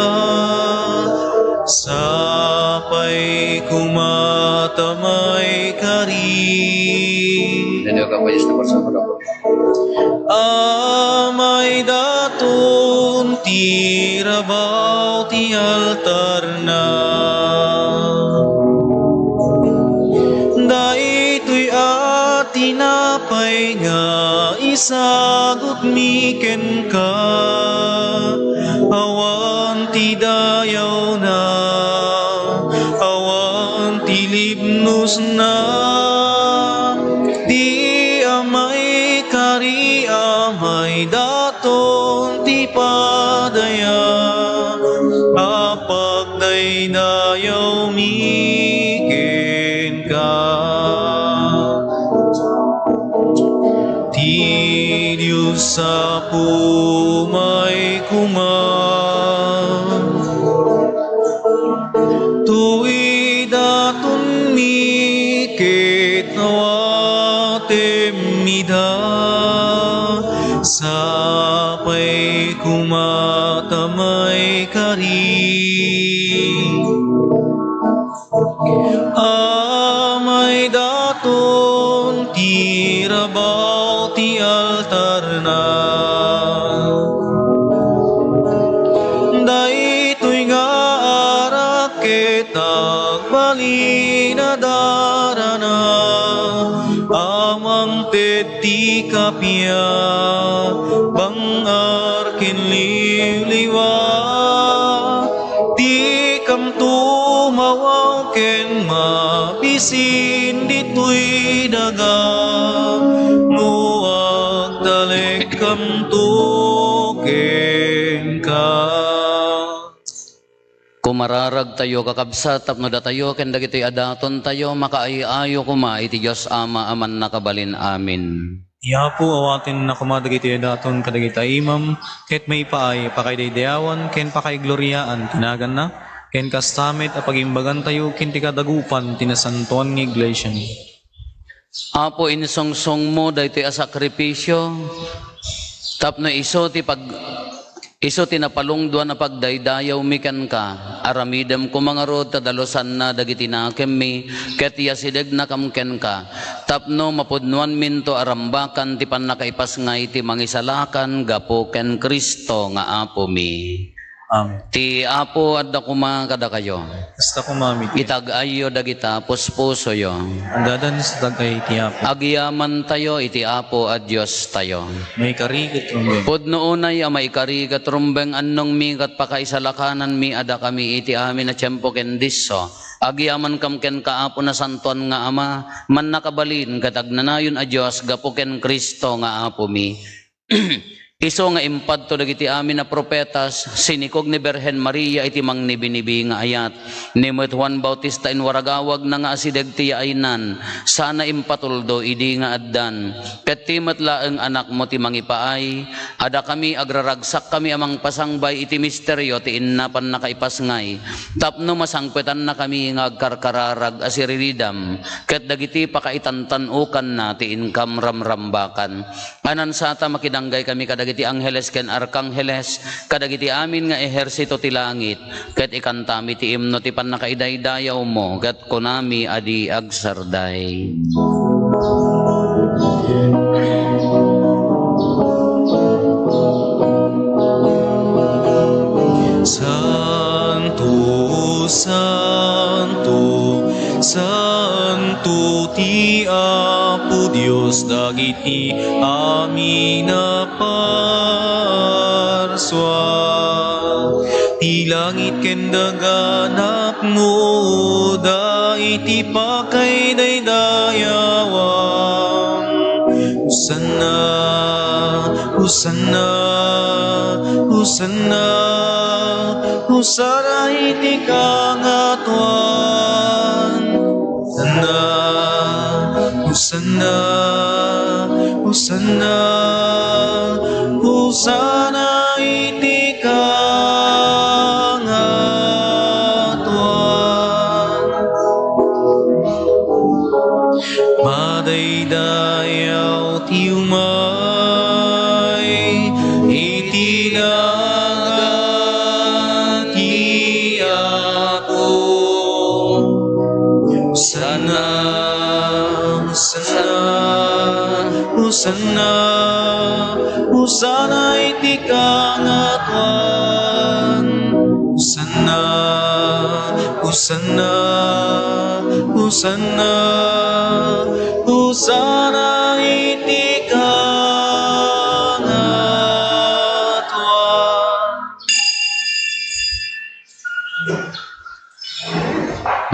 Sapay koma ta maikari. Daniel ka pa, Diyos na, parsama ka po. Amay daton ti rabaw ti altarna. Daytoy a tinapay nga isagutmi kenka, awan ti dayawna, awan ti libnosna, di amay kari, amay daton ti padaya, a pagdaydayawmi kenka. Ti Dios Apo umay koma. Toy datonmi ket awatem ida. Sapay koma ta maikari. Amay daton ti rabaw ti altarna. Daytoy nga arak ket agbalin a darana. Amangted ti kappia, bang-ar ken liwliwa. Dikam tumawaw ken mabisin ditoy daga, no agtalekkamto kenka. Kumararagtayo, kakabsat, tapno datayo ken dagitoy a datontayo makaay-ayo koma iti Dios Ama a Mannakabalin. Amen. Ni Apo, awatenna koma dagitoy a daton kadagiti imam, ket maipaay pakaidaydayawan ken pakaigloriaan ti naganna, ken kasta met a pagimbagantayo ken ti kadagupan ti nasantoan nga iglesia. Apo, insungsongmo daytoy a sakripisio tapno isu ti pag-, isu ti napalungduan a pagdaydayawmi kenka. Aramidem koma ngarud ta dalusanna dagiti nakemmi ket yasidegnakam kenka, tapno mapudnoanminto a rambakan ti pannakaipasngay ti Mangisalakan gapu ken Cristo nga Apomi. Amen. Ti Apo adda koma kadakayo. Kasta koma met. Itag-ayyo dagita puspusoyo. Addadan sa tag-ay ti Apo. Agyamantayo iti Apo a Diostayo. Maikari ket rumbeng. Pudno unay a maikari ket rumbeng, annongmi ket pakaisalakananmi a dakami iti amin a tiempo ken disso. Agyamankam kenka, Apo, Nasantoan nga Ama, mannakabalin ket agnanayon a Dios gapu ken Cristo nga Apomi. Isu nga impadto dagiti amin a profetas, sinikog ni Birhen Maria iti mangnibinibi nga ayat. Ni met Juan Bautista inwaragawagna nga asideg ti yaaynan, sana impatuldo idi nga addan. Ket ti met laeng Anakmo ti mangipaay, a dakami agraragsakkami a mangpasangbay iti misterio ti inna pannakaipasngay, tapno masangpetannakami nga agkarkararag a siriridam, ket dagiti pakaitantan-okanna ti inkam ramrambakan. Anansata makidanggay kami kadagiti angheles ken arkangheles, kadagiti amin nga ehersito ti langit, ket ikantami ti imno ti pannakaidaydayawmo, ket kunami a di agsarday. Santo, santo, santo ti Apo Dios dagiti amin a parsua. Ti langit ken daga napnoda iti pakaidaydayawan. Hosanna, Hosanna, Hosanna, Hosanna iti kangatoan. Hosanna, Hosanna, Hosanna, Hosanna iti kangatoan. Madaydayaw ti umay iti nagan ti Apo. Hosanna, Hosanna, Hosanna, Hosanna iti kangatoan. Hosanna, Hosanna, Hosanna, Hosanna iti kangatoan.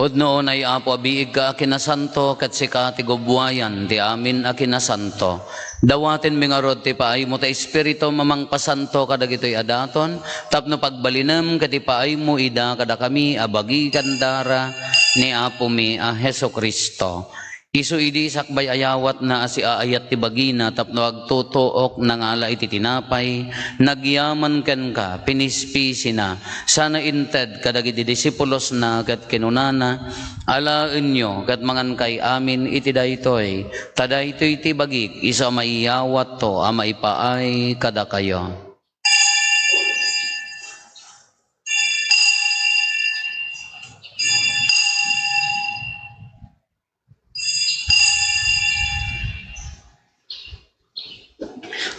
Pudno unay, Apo, a biigka a kinasanto, ket sika ti gubbuayan ti amin a kinasanto. Dawatenmi ngarud ti paaymo ti Espiritum a mangpasanto kadagitoy a daton, tapno pagbalinem ket ipaaymo ida kadakami a bagi ken dara ni Apomi a Jesu-Cristo. Isu idi sakbay ayawatna a siaayat ti bagina tapno agtutuok, nangala iti tinapay, nagyaman kenka, pinispisina, sana inted kadagiti disipulosna ket kinunana, "Alaenyo ket mangankay amin iti daytoy, ta daytoy ti bagik, isu a maiyawatto a maipaay kadakayo."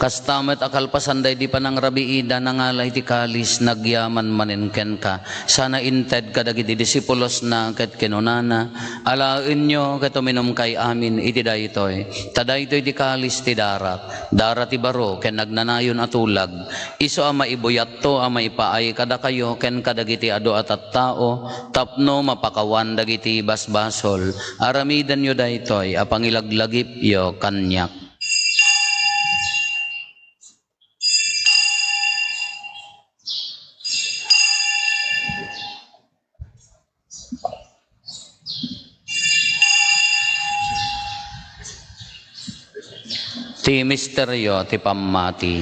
Kasta met a kalpasan daydi panangrabiida, nangala iti kalis, nagyaman manen kenka, sana inted kadagiti disipulosna ket kinunana, "Alaenyo ket uminumkay amin iti daytoy, ta daytoy ti kalis ti darak, dara ti baro ken agnanayon a tulag, isu a maibuyatto a maipaay kadakayo ken kadagiti adu a tattao tapno mapakawan dagiti basbasol. Aramidenyo daytoy a pangilaglagipyo kaniak." Ti misterio ti pammati.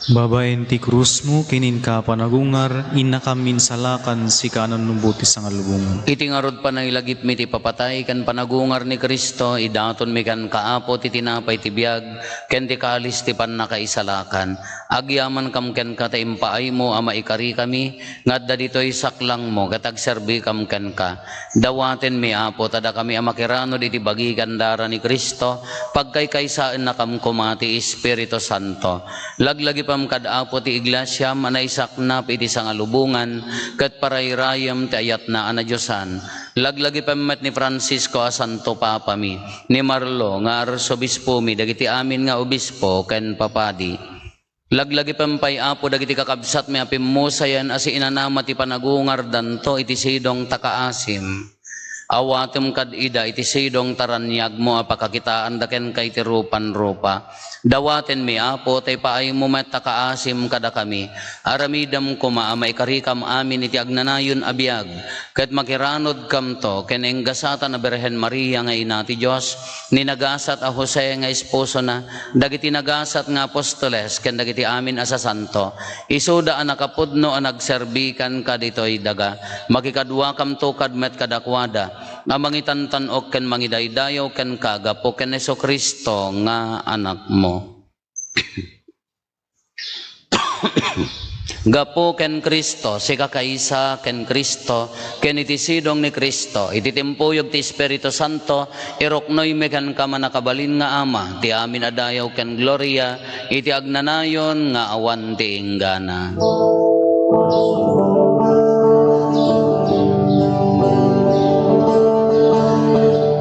Babaen ti krusmo ken inka panagungar, innakam insalakan, sika a nannubo ti sangalubongan. Iti ngarud panangilagipmi ti papatay ken panagungar ni Cristo, idatonmi kenka, Apo, ti tinapay ti biag ken ti kalis ti pannakaisalakan. Agyamankam kenka ta impaaymo a maikarikami nga adda ditoy saklangmo ket agserbikam kenka. Dawatenmi, Apo, ta dakami a makiranod iti bagi ken dara ni Cristo, pagkaykaysaennakam koma ti Espiritu Santo. Laglagi Pagayatan kad Apo ti iglesiam a naisaknap iti sangalubongan ket parayrayem ti ayatna a nadiosan. Laglagipem met ni Francisco a Santo Papami, ni Marlo nga Arsobispomi, dagiti amin nga obispo ken papadi. Laglagipem pay, Apo, dagiti kakabsatmi a pimmusayen a siinanama ti panagungardanto iti sidong ta kaasim. Awatem kad ida iti sidong ta raniagmo a pakakitaanda kenka iti rupan-rupa. Dawatenmi, Apo, ta ipaaymo met ta kaasim kadakami. Aramidem koma a maikarikam amin iti agnanayon a biag, ket makiranudkamto ken enggasatan a Birhen Maria nga Ina ti Dios, ni nagasat a Jose nga esposona, dagiti nagasat nga apostoles, ken dagiti amin a sasanto. Isuda a nakapudno a nagserbi kenka ditoy daga. Makikaduakamto kad met kadakuada a mangitantan-ok ken mangidaydayaw kenka gapu ken Jesu-Cristo nga Anakmo. Gapu ken Cristo, sika kaysa ken Cristo, ken iti sidong ni Cristo, iti timpuyog ti Espiritu Santo, iruknoymi kenka, Mannakabalin nga Ama, ti amin a dayaw ken gloria, iti agnanayon nga awan ti inggana.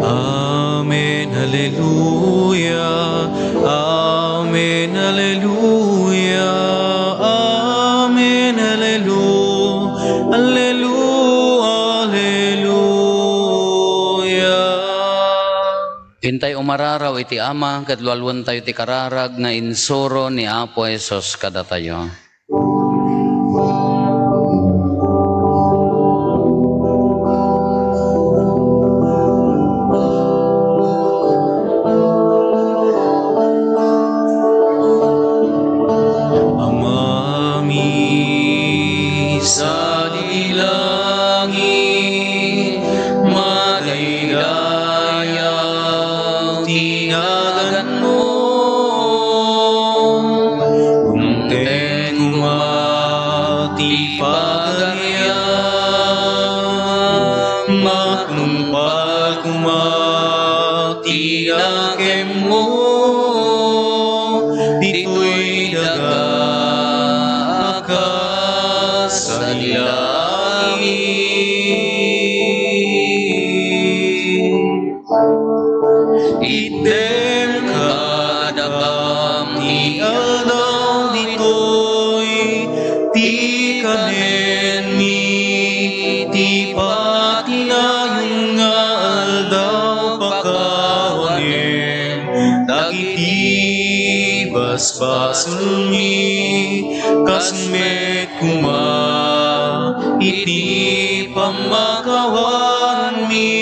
Amen. Hallelujah. Amen. Hallelujah. Amen. Hallelujah. Hallelujah. Hallelujah. Intay umararaw iti Ama, ket lualuentayo ti kararag nga insuro ni Apo Jesus kadatayo. Amami, sadi langit, madaydayaw ti naganmo. Inted koma ti pagarian, matungpal koma ti nakemmo ditoy daga a kas sadi langit. Itdem kadakam ti aldaw ditoy, ti kanenmi ti patinayon nga aldaw. Pakawanem dagiti basbasolmi, kas met koma iti pammakawanmi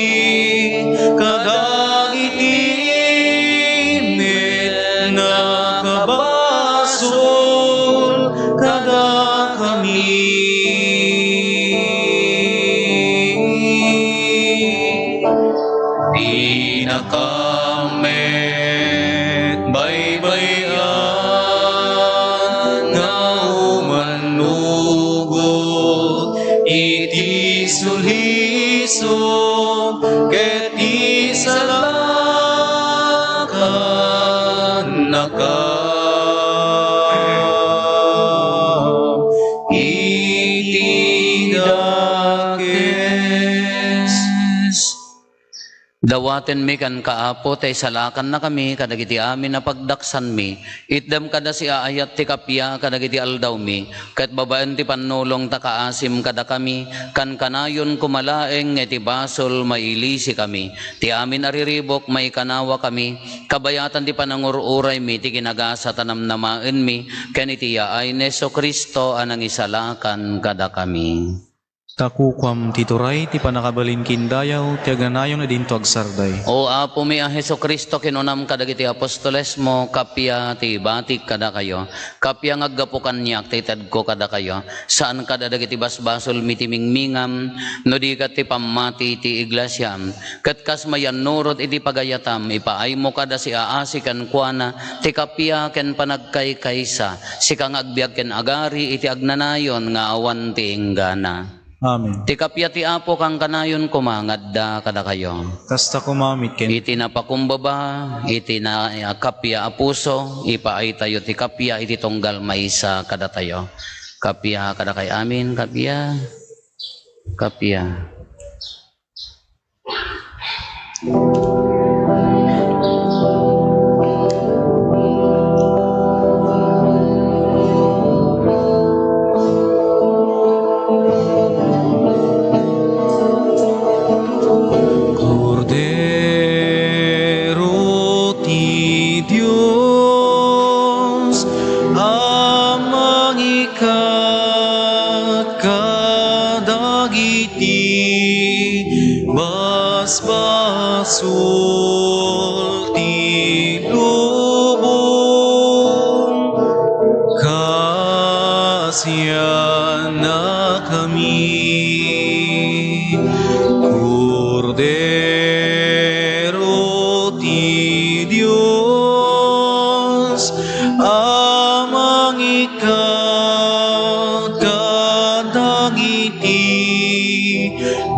kadagiti met nakabasol kadakami. Dinakam met baybay-an nga umanugot iti sulisog ket isalakannakam iti dakes. Dawatenmi kenka, Apo, ta isalakannakami kadagiti amin a pagdaksanmi. Itdem kada siaayat ti kappia kadagiti aldawmi, ket babaen ti pannulong ta kaasim kadakami, kankanayon koma laeng nga iti basol mailisikami. Ti amin a riribuk maikanawakami, kabayatan ti panangur-uraymi ti kinagasat a namnamaenmi, ken iti yaay ni Jesu-Cristo a nangisalakan kadakami. Ta kukuam ti turay, ti pannakabalin ken dayaw, ti agnanayon a dinto agsarday. O Apomi a Jesu-Cristo, kinunam kadagiti apostolesmo, kappia ti ibatik kadakayo, kappia nga aggapu kaniak ti itedko kadakayo, saan kad a dagiti basbasolmi ti mingmingam, no di ket ti pammati ti iglesiam. Ket kas mayannurot iti pagayatam, ipaaymo kad a siaasi kenkuana ti kappia ken panagkaykaysa, sika nga agbiag ken agari iti agnanayon nga awan ti inggana. Amen. Ti kappia ti Apo kankanayon koma nga adda kadakayo. Kasta koma met ken. Iti napakumbaba, iti na-, kappia a puso, ipaaytayo ti kappia iti tunggal maysa kadatayo. Kappia kadakay amin, kappia. Kappia. Kordero ti Dios a mangikat kadagiti basbasol ti lubong, kasiannakami. Kordero ti Dios a mangikat kadagiti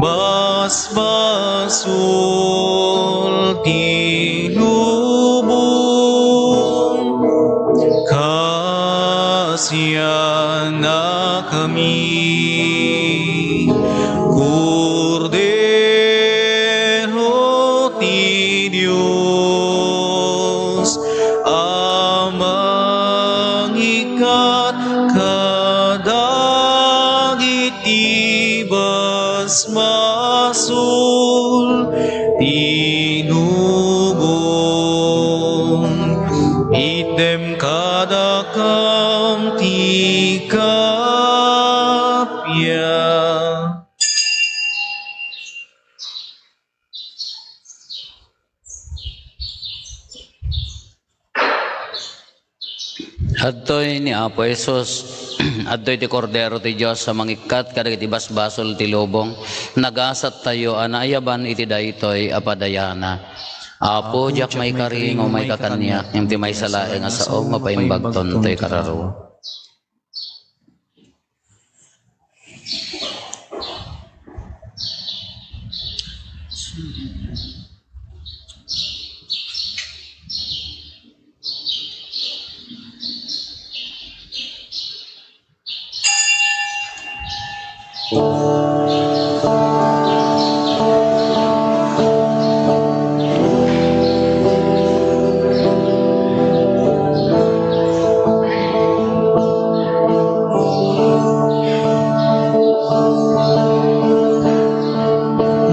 basbasol ti lubong, kasiannakami. Kordero ti Dios a mangikat kadagiti basbasol ti lubong. Itdem kadakam ti kappia. Adtoy ni Apo Jesus, adtoy ti Kordero ti Dios a mangikkat kadagiti basbasol ti lubong. Nagasattayo a naayaban iti daytoy a padayana. Apo, diak maikari nga umayka kaniak, ngem ti maysa laeng a sao nga paimbagton toy kararua.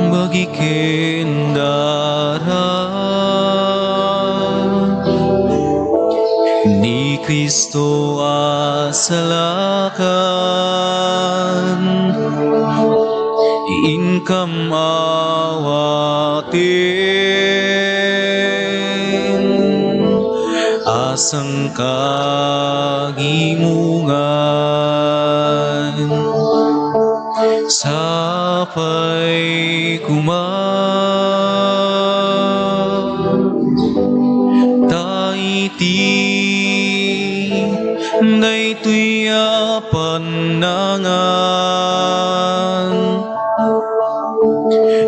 Bagi ken dara ni Cristo a salakan, inkam awaten a sangkagimongan. Sapay koma ta iti daytoy a pannangan,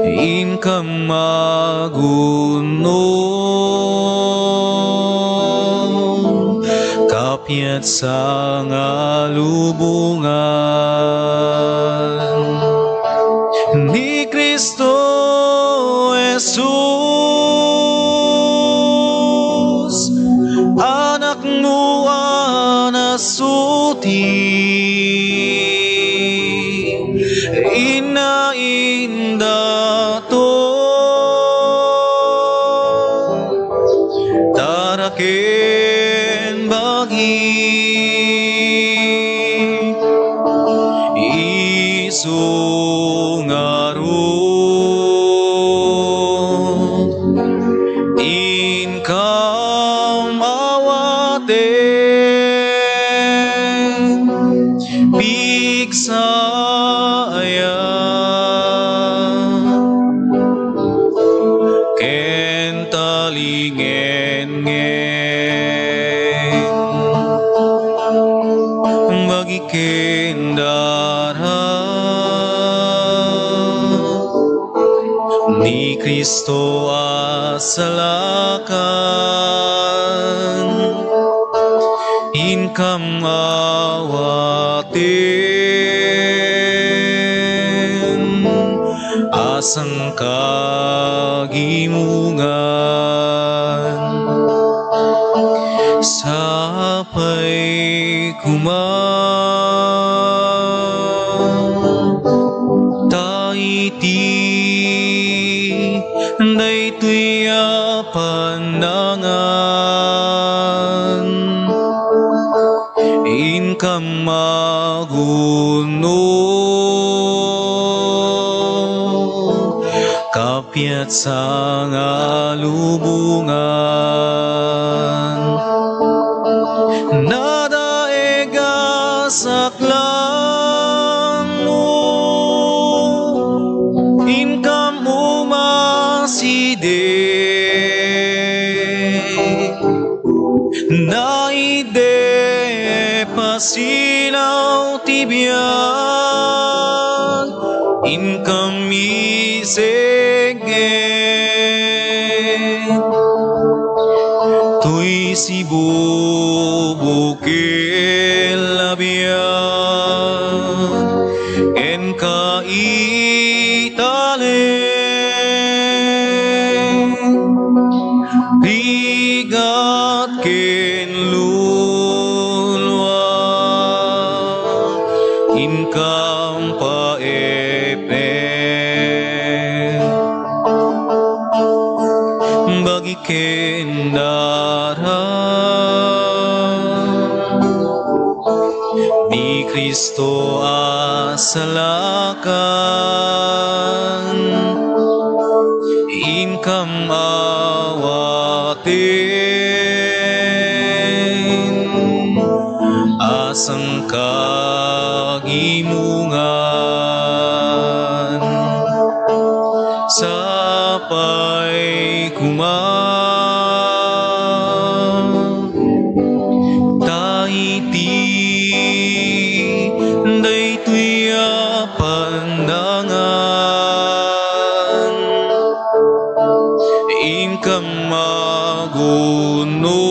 inkam magunno, kapiat sangalubongan ni Cristo Jesus, Anakmo a nasuti, inna indato, taraken bagi, isu ngarud, inkam awaten pigsaya ken talingenngen. Bagi ken dara Cristo a salakan, inkam awaten a sangkagimongan. Sapay koma ta iti daytoy a pandangan, inkam maguno, kapiat sangalubongan. Nadaeg a saklango, inkam umaside. Naide pasilaw ti biag, inkam isegge. Toy sibubukil a biag, kenka italek. Rigat ken lulua, inkam paepek. Bagi ken dara ni Cristo a salakan, inkam awaten a sangkagimongan. Sapay koma ta iti daytoy a pandangan, inkam maguno,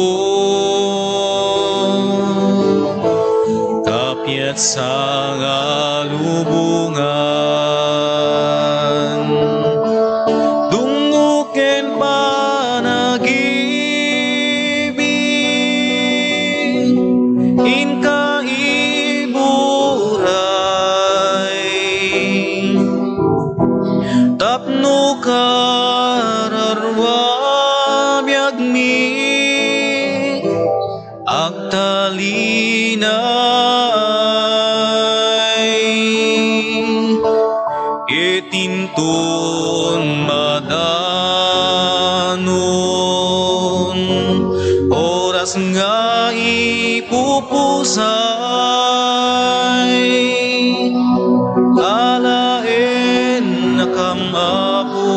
kapiat sangalubongan. Dungngo ken panagibig, inka iburay, tapno kararua biagmi agtalinay. Ket inton madanon, oras nga ipupusay, alaennakam, Apo,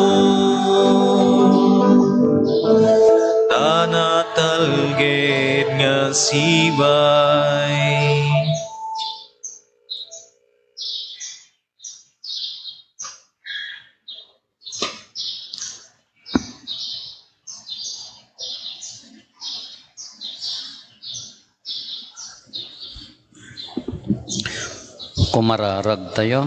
ta natalged nga sibay. Kumararag tayo.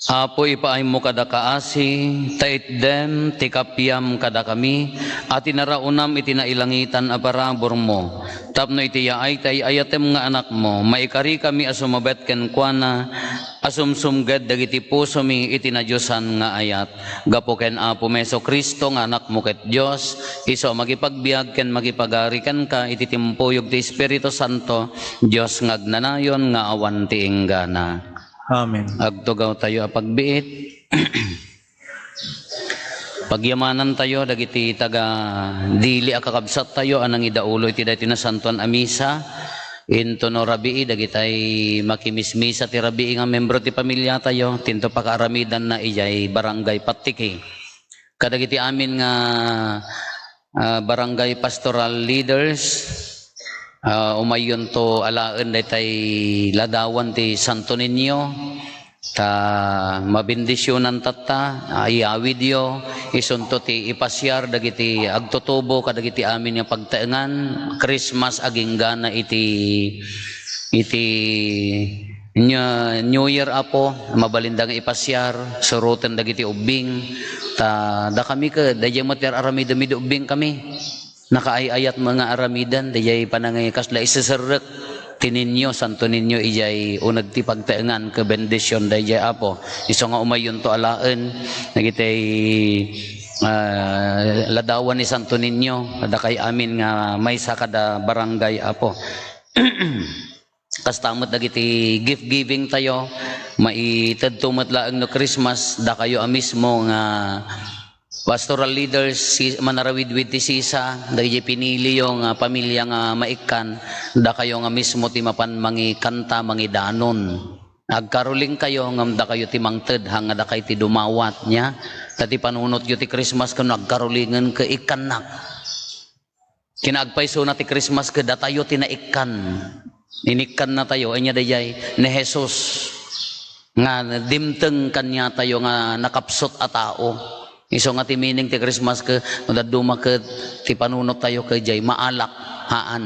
Apo, ipaaymo kada kaasi, ta itdem ti kapiam kadakami, a tinaraonam iti nailangitan a paraburmo, tapno iti yaay ti ay-ayatem nga Anakmo, maikarikami a sumabet kenkuana, a sumsumged dagiti pusomi iti nadiosan nga ayat. Gapu ken Apomi Jesu-Cristo nga Anakmo ket Dios, isu a makipagbiag ken makipagari kenka iti timpuyog ti Espiritu Santo, Dios nga agnanayon nga awan ti inggana. Amen. Agtugaw tayo a pagbiit. Pagyamanan tayo dagiti taga Dili a kakabsat tayo a nangidaulo iti daytoy nasantoan a misa. Intono rabii dagitay makimismisa ti rabii nga membro ti pamilya tayo, tinto pakaaramidanna idiay Barangay Patiki. Kadagiti amin nga, ah, barangay pastoral leaders, Ah, umayyonto alaen daytay ladawan ti Santo Niño, ta mabendisionan tatta, ah, iyawidyo, isunto ti ipasiar dagiti agtutubo kadagiti amin nga pagtaengan, Christmas aginggana iti, iti New, New Year, Apo, mabalinda nga ipasiar, suroten dagiti ubbing, ta dakami ket, daydiay met ti ar-aramidem idi ubbing kami. Nakaay-ayat met nga aramiden, daydiay panangay kasla iseserrek ti Niño, Santo Niño, idiay uneg ti pagtaengan ken bendision daydiay Apo. Isu nga umayyonto alaen, dagiti, ah, ladawan ni Santo Niño, dakay amin nga maysa kada barangay Apo. Kasta met dagiti gift giving tayo, maitedto met laeng no Christmas, dakayo a mismo nga pastoral leaders, si, manarawidwid ti sisa, dagiti piniliyo nga pamilya nga maikkan, dakayo nga mismo ti mapan mangikanta, mangidanon. Agkarolingkayo ngem dakayo ti mangted, haan nga dakay ti dumawat, nia? Ta ti panunotyo ti Christmas ken no agkarolingen ket ikkannak. Kinaagpaysona ti Christmas ket datayo ti naikkan. Inikkannatayo, ania daydiay? Ni Jesus nga dimteng kaniatayo nga nakapsut a tao. Isu nga ti meaning ti Christmas ket no dadduma ket ti panunottayo ket diay maalak, haan.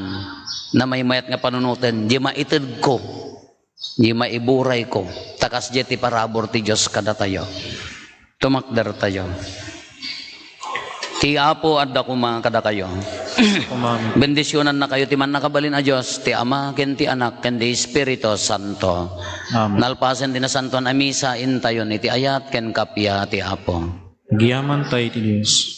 Namaymayat nga panunoten, diay maitedko. Di maiburayko, ta kasdiay ti parabur ti Dios kadatayo. Tumakdertayo. Ti Apo adda koma kadakayo. Amen. Bendisionannakayo ti Mannakabalin a Dios, ti Ama, ken ti Anak, ken ti Espiritu Santo. Amen. Nalpasen ti Nasantoan a Misa, intayon iti ayat ken kappia ti Apo. Agyamankay ti Dios.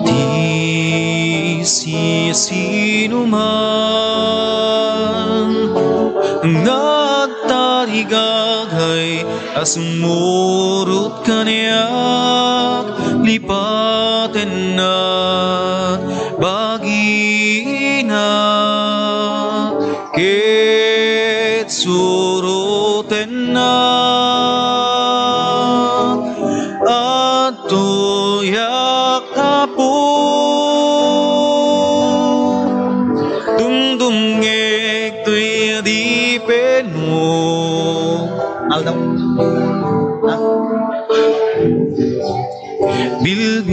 Ti sisinoman nga agtarigagay a sumurot kaniak, lipatenna bagina ket surotenna. Adtoyak, Apo, dumdumngeg toy adipenmo. Aldaw. Ha? Bilbil